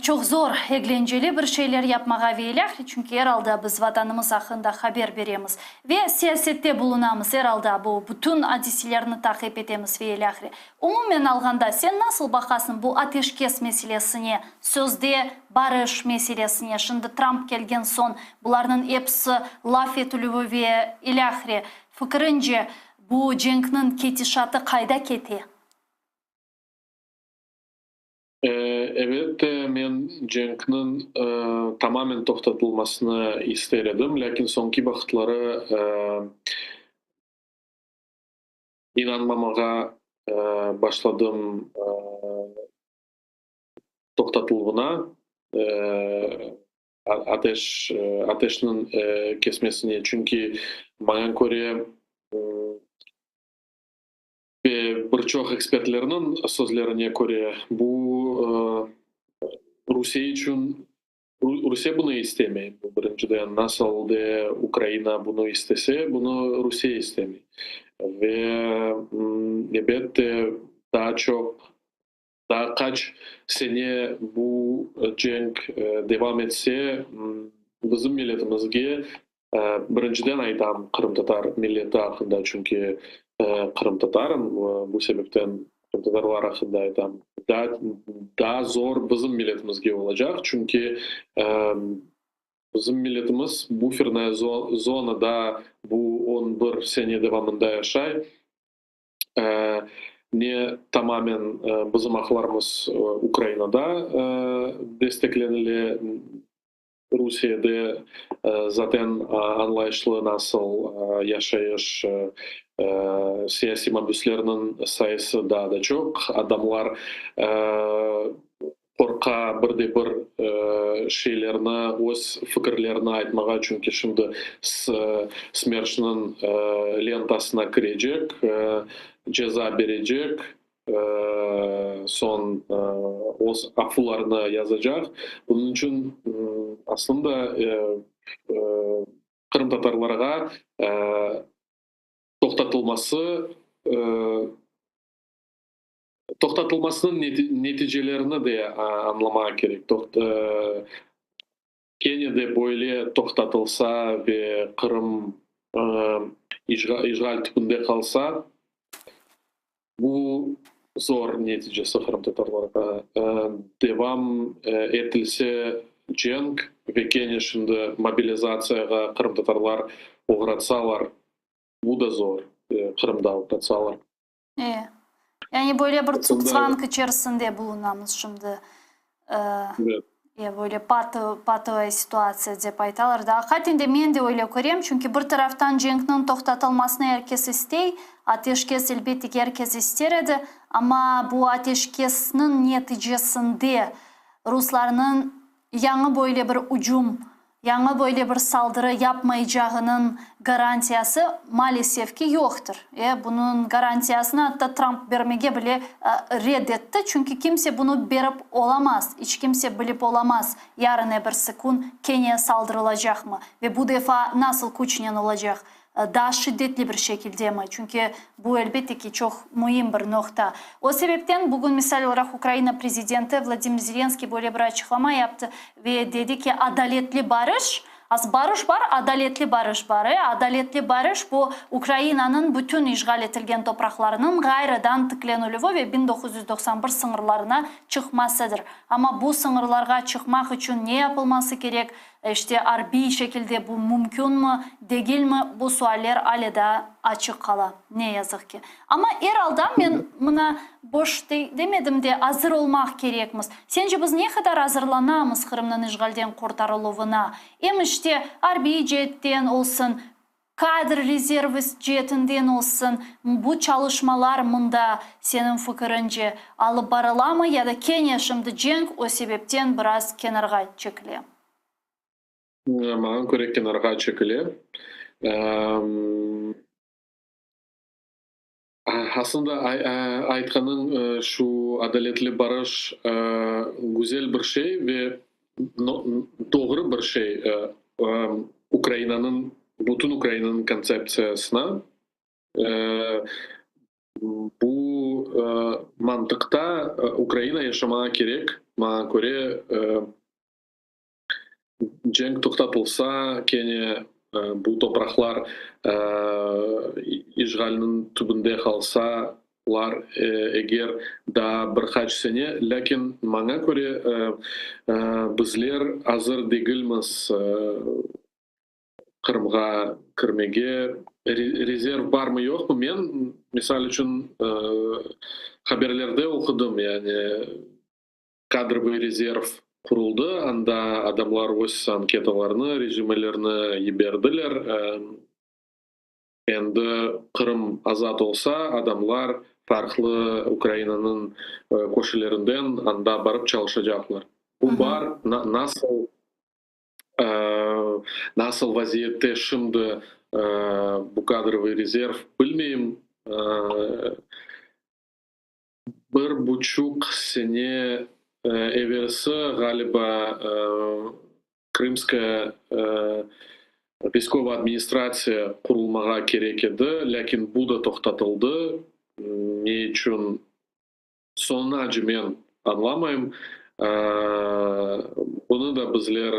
çoq zor eglenceli bir şeyler yapmağa ve ilâhre, çünki er alda biz Vatanımız aqqında haber beremiz ve siyasette bulunamız, er alda bu bütün adiselerni taqip etemiz ve ilâhre. Umumen alğanda, sen nasıl baqasıñ bu ateşkes meselesine, sözde barış meselesine, şimdi Tramp kelgen soñ bularnıñ episi laf etilüvi ve ilâhre, fikrince, bu cenkniñ ketişatı qayda kete? Ebet, men cenkniñ tamamen toqtatılmasını ister edim, lâkin soñki vaqıtları İnanmamağa başladım toqtatıluvına, ateş ateşniñ kesmesine, çünki maña köre, ve bir çoq ekspertlerniñ sözlerine köre, bu Rusiye içün Rusiye bunı istemey, bu birinciden. Nasıl de Ukraina bunı istese, bunı Rusiye istemey. Ve, elbette, daa çoq, daa qaç sene bu cenk devam etse, bizim milletimizge, birinciden aytam qırımtatar milleti aqqında, çünki qırımtatarım, bu sebepten Qırımtatarlar aqqında aytam. Daa, daa zor bizim milletimizge olacaq, çünki bizim milletimiz bufernaya zonada bu 11 sene devamında yaşay. Ne tamamen bizim aqlarımız Ukrainada desteklenile. Rusiyede zaten añlayışlı nasıl yaşayış, siyasiy mabüslerniñ sayısı daa da çoq, adamlar qorqa bir de bir şeylerni, öz fikirlerini aytmağa, çünki şimdi SMERŞniñ lentasına kirecek, ceza berecek, soñ öz afularını yazacaq. Bunıñ içün aslında qırımtatarlarğa toqtatılması toqtatılmasınıñ neticelerini de añlamağa kerek. Kene de böyle toqtatılsa ve Qırım işğal tübünde qalsa, bu zor neticesi qırımtatarlarğa. Devam etilse cenk ve kene şimdi mobilizatsiyağa qırımtatarlar oğratsalar, bu da zor, Qırımda oğratsalar. E, yani böyle bir tsugzvang içerisinde bulunamız şimdi. Evet. E, böyle patovaya situatsiya dep aytalar da. Aqiqaten de men de öyle körem, çünki bir taraftan cenkniñ toqtatılmasını er kes istey, ateşkes elbette ki er kes ister edi, amma bu ateşkesniñ neticesinde ruslarnıñ yañı böyle bir ücüm Yañı böyle bir saldırı yapmaycağınıñ garantiyası, maalesef ki, yoqtır. E, bunıñ garantiyasını atta Tramp bermege bile red etti, çünki kimse bunı berip olamaz, iç kimse bilip olamaz, yarın ebirsi kün kene saldırılacaqmı ve bu defa nasıl küçnen olacaq, daa şiddetli bir şekildemi, çünki bu, elbette ki, çoq müim bir noqta. O sebepten bugün, misal olaraq, Ukraina prezidenti Vladimir Zelenskiy böyle bir açıqlama yaptı ve dedi ki, adaletli barış, az barış bar, adaletli barış bar, e, adaletli barış, bu Ukrainanıñ bütün işğal etilgen topraqlarınıñ ğayrıdan tiklenilüvi ve 1991 sıñırlarına çıqmasıdır. Amma bu sıñırlarğa çıqmaq içün ne yapılması kerek, İşte, arbiy şekilde bu mümkünmi, degilmi, bu sualler ale daa açıq qala, ne yazıq ki. Amma er alda men mına boş demedim de, azır olmaq kerekmiz. Sence biz ne qadar azırlanamız Qırımnıñ işğalden qurtarıluvına? Em işte, arbiy ceetten olsun, kadr rezervi ceetinden olsun, bu çalışmalar mında, seniñ fikirince, alıp barılamı ya da kene şimdi cenk o sebepten biraz kenarğa çekile? Maña köre, kenarğa çekile. Aslında, aytqanıñ şu adaletli barış güzel bir şey ve doğru bir şey Ukrainanıñ, bütün Ukrainanıñ kontseptsiyasına. Bu mantıqta Ukraina yaşamağa kerek, maña köre. Cenk toqtatılsa, kene bu topraqlar işğalniñ tübünde qalsalar, eger daa bir qaç sene, lâkin maña köre, bizler azır degilmiz Qırımğa kirmege. Rezerv barmı, yoqmı, men, misal içün, haberlerde oqudım, yani Kadrovıy rezerv quruldı, anda adamlar öz anketalarını, rezümelerini yiberdiler. Endi Qırım azat olsa, adamlar farqlı Ukrainanıñ köşelerinden anda barıp çalışacaqlar. Bu bar, nasıl nasıl vaziyette şimdi bu kadrovıy rezerv, bilmeyim. Bir buçuq sene evelsi, ğaliba, Krımskaya viskova administratsiya qurulmağa kerek edi, lâkin bu da toqtatıldı. Ne içün, soñunace men añlamayım. Bunı da bizler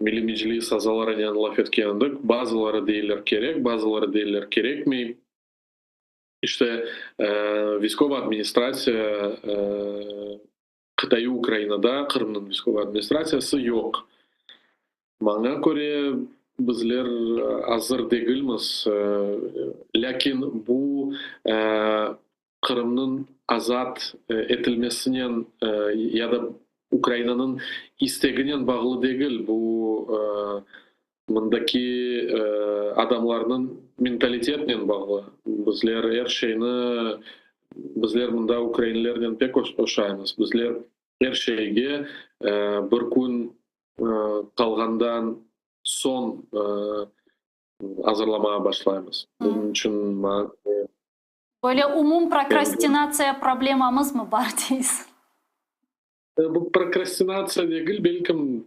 Milliy Meclis azalarınen laf etken edik. Bazıları deyler kerek, bazıları deyler kerekmey. İşte, viskova administratsiya qıtaiy Ukrainada Qırımnıñ viskova administratsiyası yoq. Maña köre, bizler azır degilmiz, lâkin bu Qırımnıñ azat etilmesinen ya da. Ukrainanıñ isteginen bağlı degil, bu mındaki adamlarnıñ mentalitetinen bağlı. Bizler er şeyni, bizler mında ukrainlernen pek oşaymız, bizler er şeyge bir kün qalğandan soñ azırlamağa başlaymız. Bunıñ içün maña köre. Böyle umum prokrastinatsiya problemamızmı bar deysiñ? Bu prokrastinatsiya degil, belkim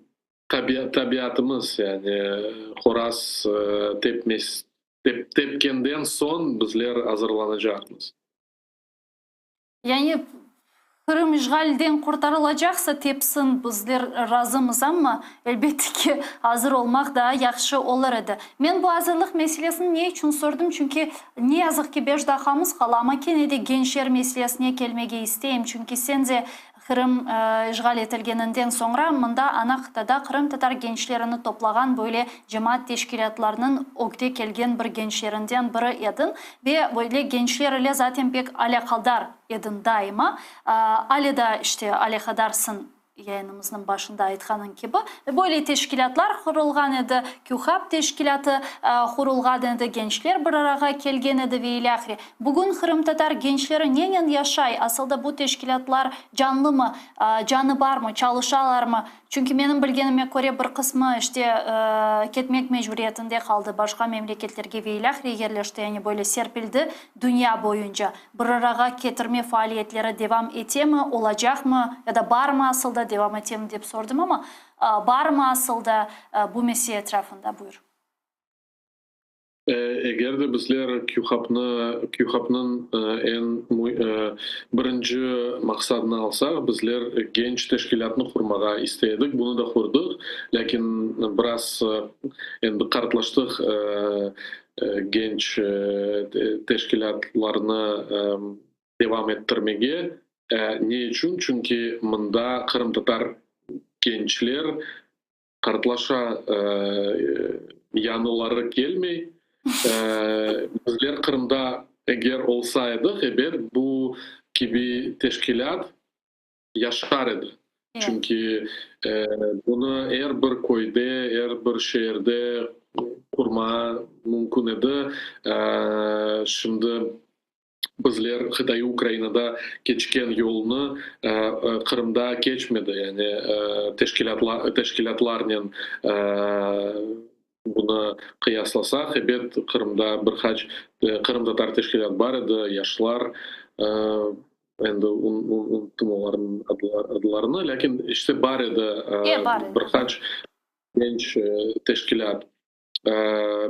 tabiatımız, yani horaz tepmez, tepkenden soñ bizler azırlanacaqmız. Yani Qırım işğalden qurtarılacaqsa, tepsin, bizler razımız, amma, elbette ki, azır olmaq daa yahşı olur edi. Men bu azırlıq meselesini ne içün sordım, çünki, ne yazıq ki, beş daqqamız qala, amma kene de gençler meselesine kelmege isteyim, çünki sen de Qırım işğal etilgeninden soñra mında ana qıtada qırımtatar gençlerini toplağan böyle cemaat teşkilâtlarınıñ ögde kelgen bir gençlerinden biri ediñ ve böyle gençler ile zaten pek alâqadar ediñ daima. Ale da işte alâqadarsıñ yayınımıznıñ başında aytqanıñ kibi. Ve böyle teşkilâtlar qurulğan edi, QHAP teşkilâtı qurulğan edi, gençler bir arağa kelgen edi ve ilâhre. Bugün qırımtatar gençleri nenen yaşay, asılda bu teşkilâtlar canlımı, canı barmı, çalışalarmı? Çünki menim bilgenime köre, bir qısmı, işte, ketmek mecburiyetinde qaldı, başqa memleketlerge ve ilâhre yerleşti, yani böyle serpildi dünya boyunca. Bir arağa ketirme faaliyetleri devam etemi, olacaqmı ya da barmı asılda, devam etemi dep sordım amma, barmı asılda bu mesele etrafında? Buyur. Eger de bizler QHAP-nı, QHAP-nıñ eñ birinci maqsadını alsaq, bizler genç teşkilâtnı qurmağa istey edik, bunı da qurdıq, lâkin biraz endi qartlaştıq, genç teşkilâtlarnı devam ettirmege. Ne içün? Çünki mında qırımtatar gençler qartlaşa, yañıları kelmey. Bizler Qırımda eger olsa edik, ebet, bu kibi teşkilât yaşar edi. Çünki bunı er bir köyde, er bir şeerde qurmağa mümkün edi. Şimdi bizler qıtaiy Ukrainada keçken yolnı Qırımda keçmedi, yani teşkilâtlarnen bunı qıyaslasaq, ebet, Qırımda bir qaç qırımtatar teşkilât bar edi, yaşlar, endi unuttım olarnıñ adlarını, lâkin işte bar edi bir qaç genç teşkilât.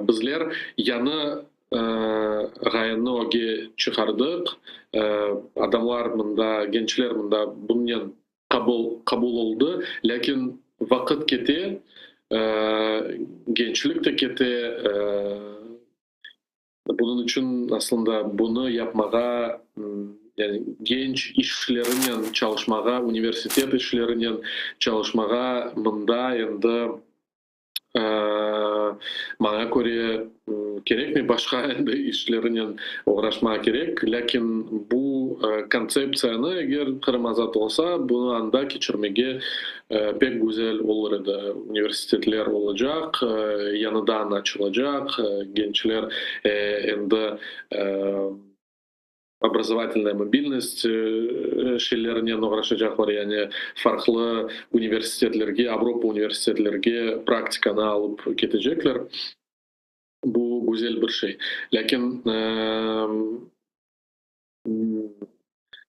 Bizler yañı ğayeni ögge çıqardıq. Adamlar mında, gençler mında bunnen qabul qabul oldı. Lâkin vaqıt kete, gençlik de kete. Bunıñ içün aslında bunı yapmağa, yani genç işlerinen çalışmağa, universitet işlerinen çalışmağa mında endi Maña köre, kerekmey, başqa endi işlerinen oğraşmağa kerek. Lâkin bu kontseptsiyanı, eger Qırım azat olsa, bunı anda keçirmege pek güzel olur edi. Universitetler olacaq, yañıdan açılacaq, gençler endi obrazovatelnaya mobilnost şeylerinen oğraşacaqlar, yani farqlı universitetlerge, Avropa universitetlerge praktikanı alıp ketecekler. Bu güzel bir şey. Lâkin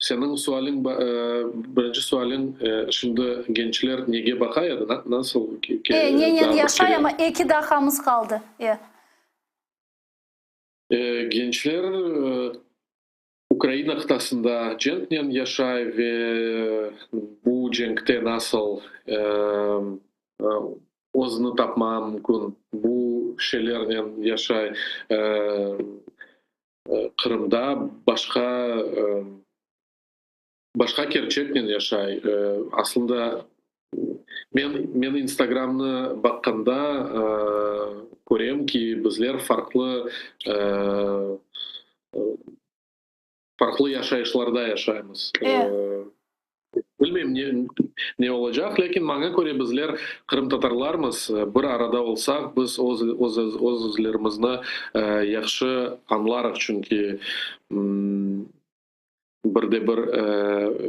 seniñ sualiñ, birinci sualiñ, şimdi gençler nege baqa edi, nasıl? E, nenen yaşay, amma eki daqqamız qaldı. E. Gençler Ukraina qıtasında cenknen yaşay ve bu cenkte nasıl özüni tapmağa mümkün, bu şeylernen yaşay. Qırımda başqa başqa kerçeknen yaşay. Aslında men men Instagramnı baqqanda körem ki, bizler farqlı farqlı yaşayışlarda yaşaymız. Bilmeyim, ne ne olacaq, lâkin maña köre bizler qırımtatarlarmız, bir arada olsaq, biz öz öz öz özlerimizni yahşı añlarıq, çünki bir de bir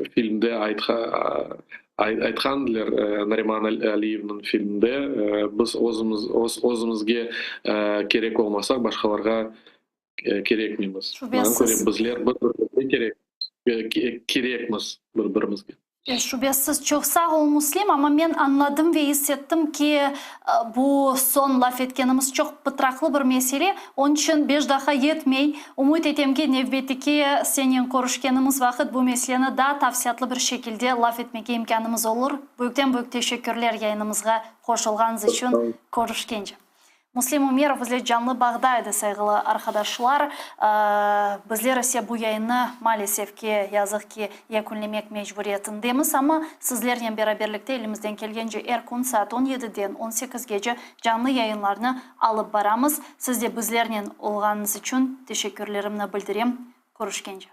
filmde aytqandılar, Nariman Aliyevniñ filminde, biz özümiz öz özümizge kerek olmasaq, başqalarğa kerekmeymiz. Maña köre, bizler bir-birimizge kerek kerekmiz bir-birimizge. Şübesiz, çoq sağ ol, Müslim, amma men añladım ve is ettim ki, bu soñ laf etkenimiz çoq pıtraqlı bir mesele, onıñ içün beş daqqa yetmey. Ümüt etem ki, nevbetteki senen körüşkenimiz vaqıt bu meseleni daa tafsilâtlı bir şekilde laf etmege imkânımız olur. Büyükten-büyük teşekkürler yayınımızğa qoşulğanıñız içün. Körüşkence. Müslim Ümerov bizle canlı bağda edi, sayğılı arqadaşlar. Bizler ise bu yayınnı, maalesef ki, yazıq ki, yekünlemek mecburiyetindemiz, amma sizlernen beraberlikte elimizden kelgence er kün saat on yediden on sekizgece canlı yayınlarnı alıp baramız. Siz de bizlernen olğanıñız içün teşekkürlerimni bildirem. Körüşkence.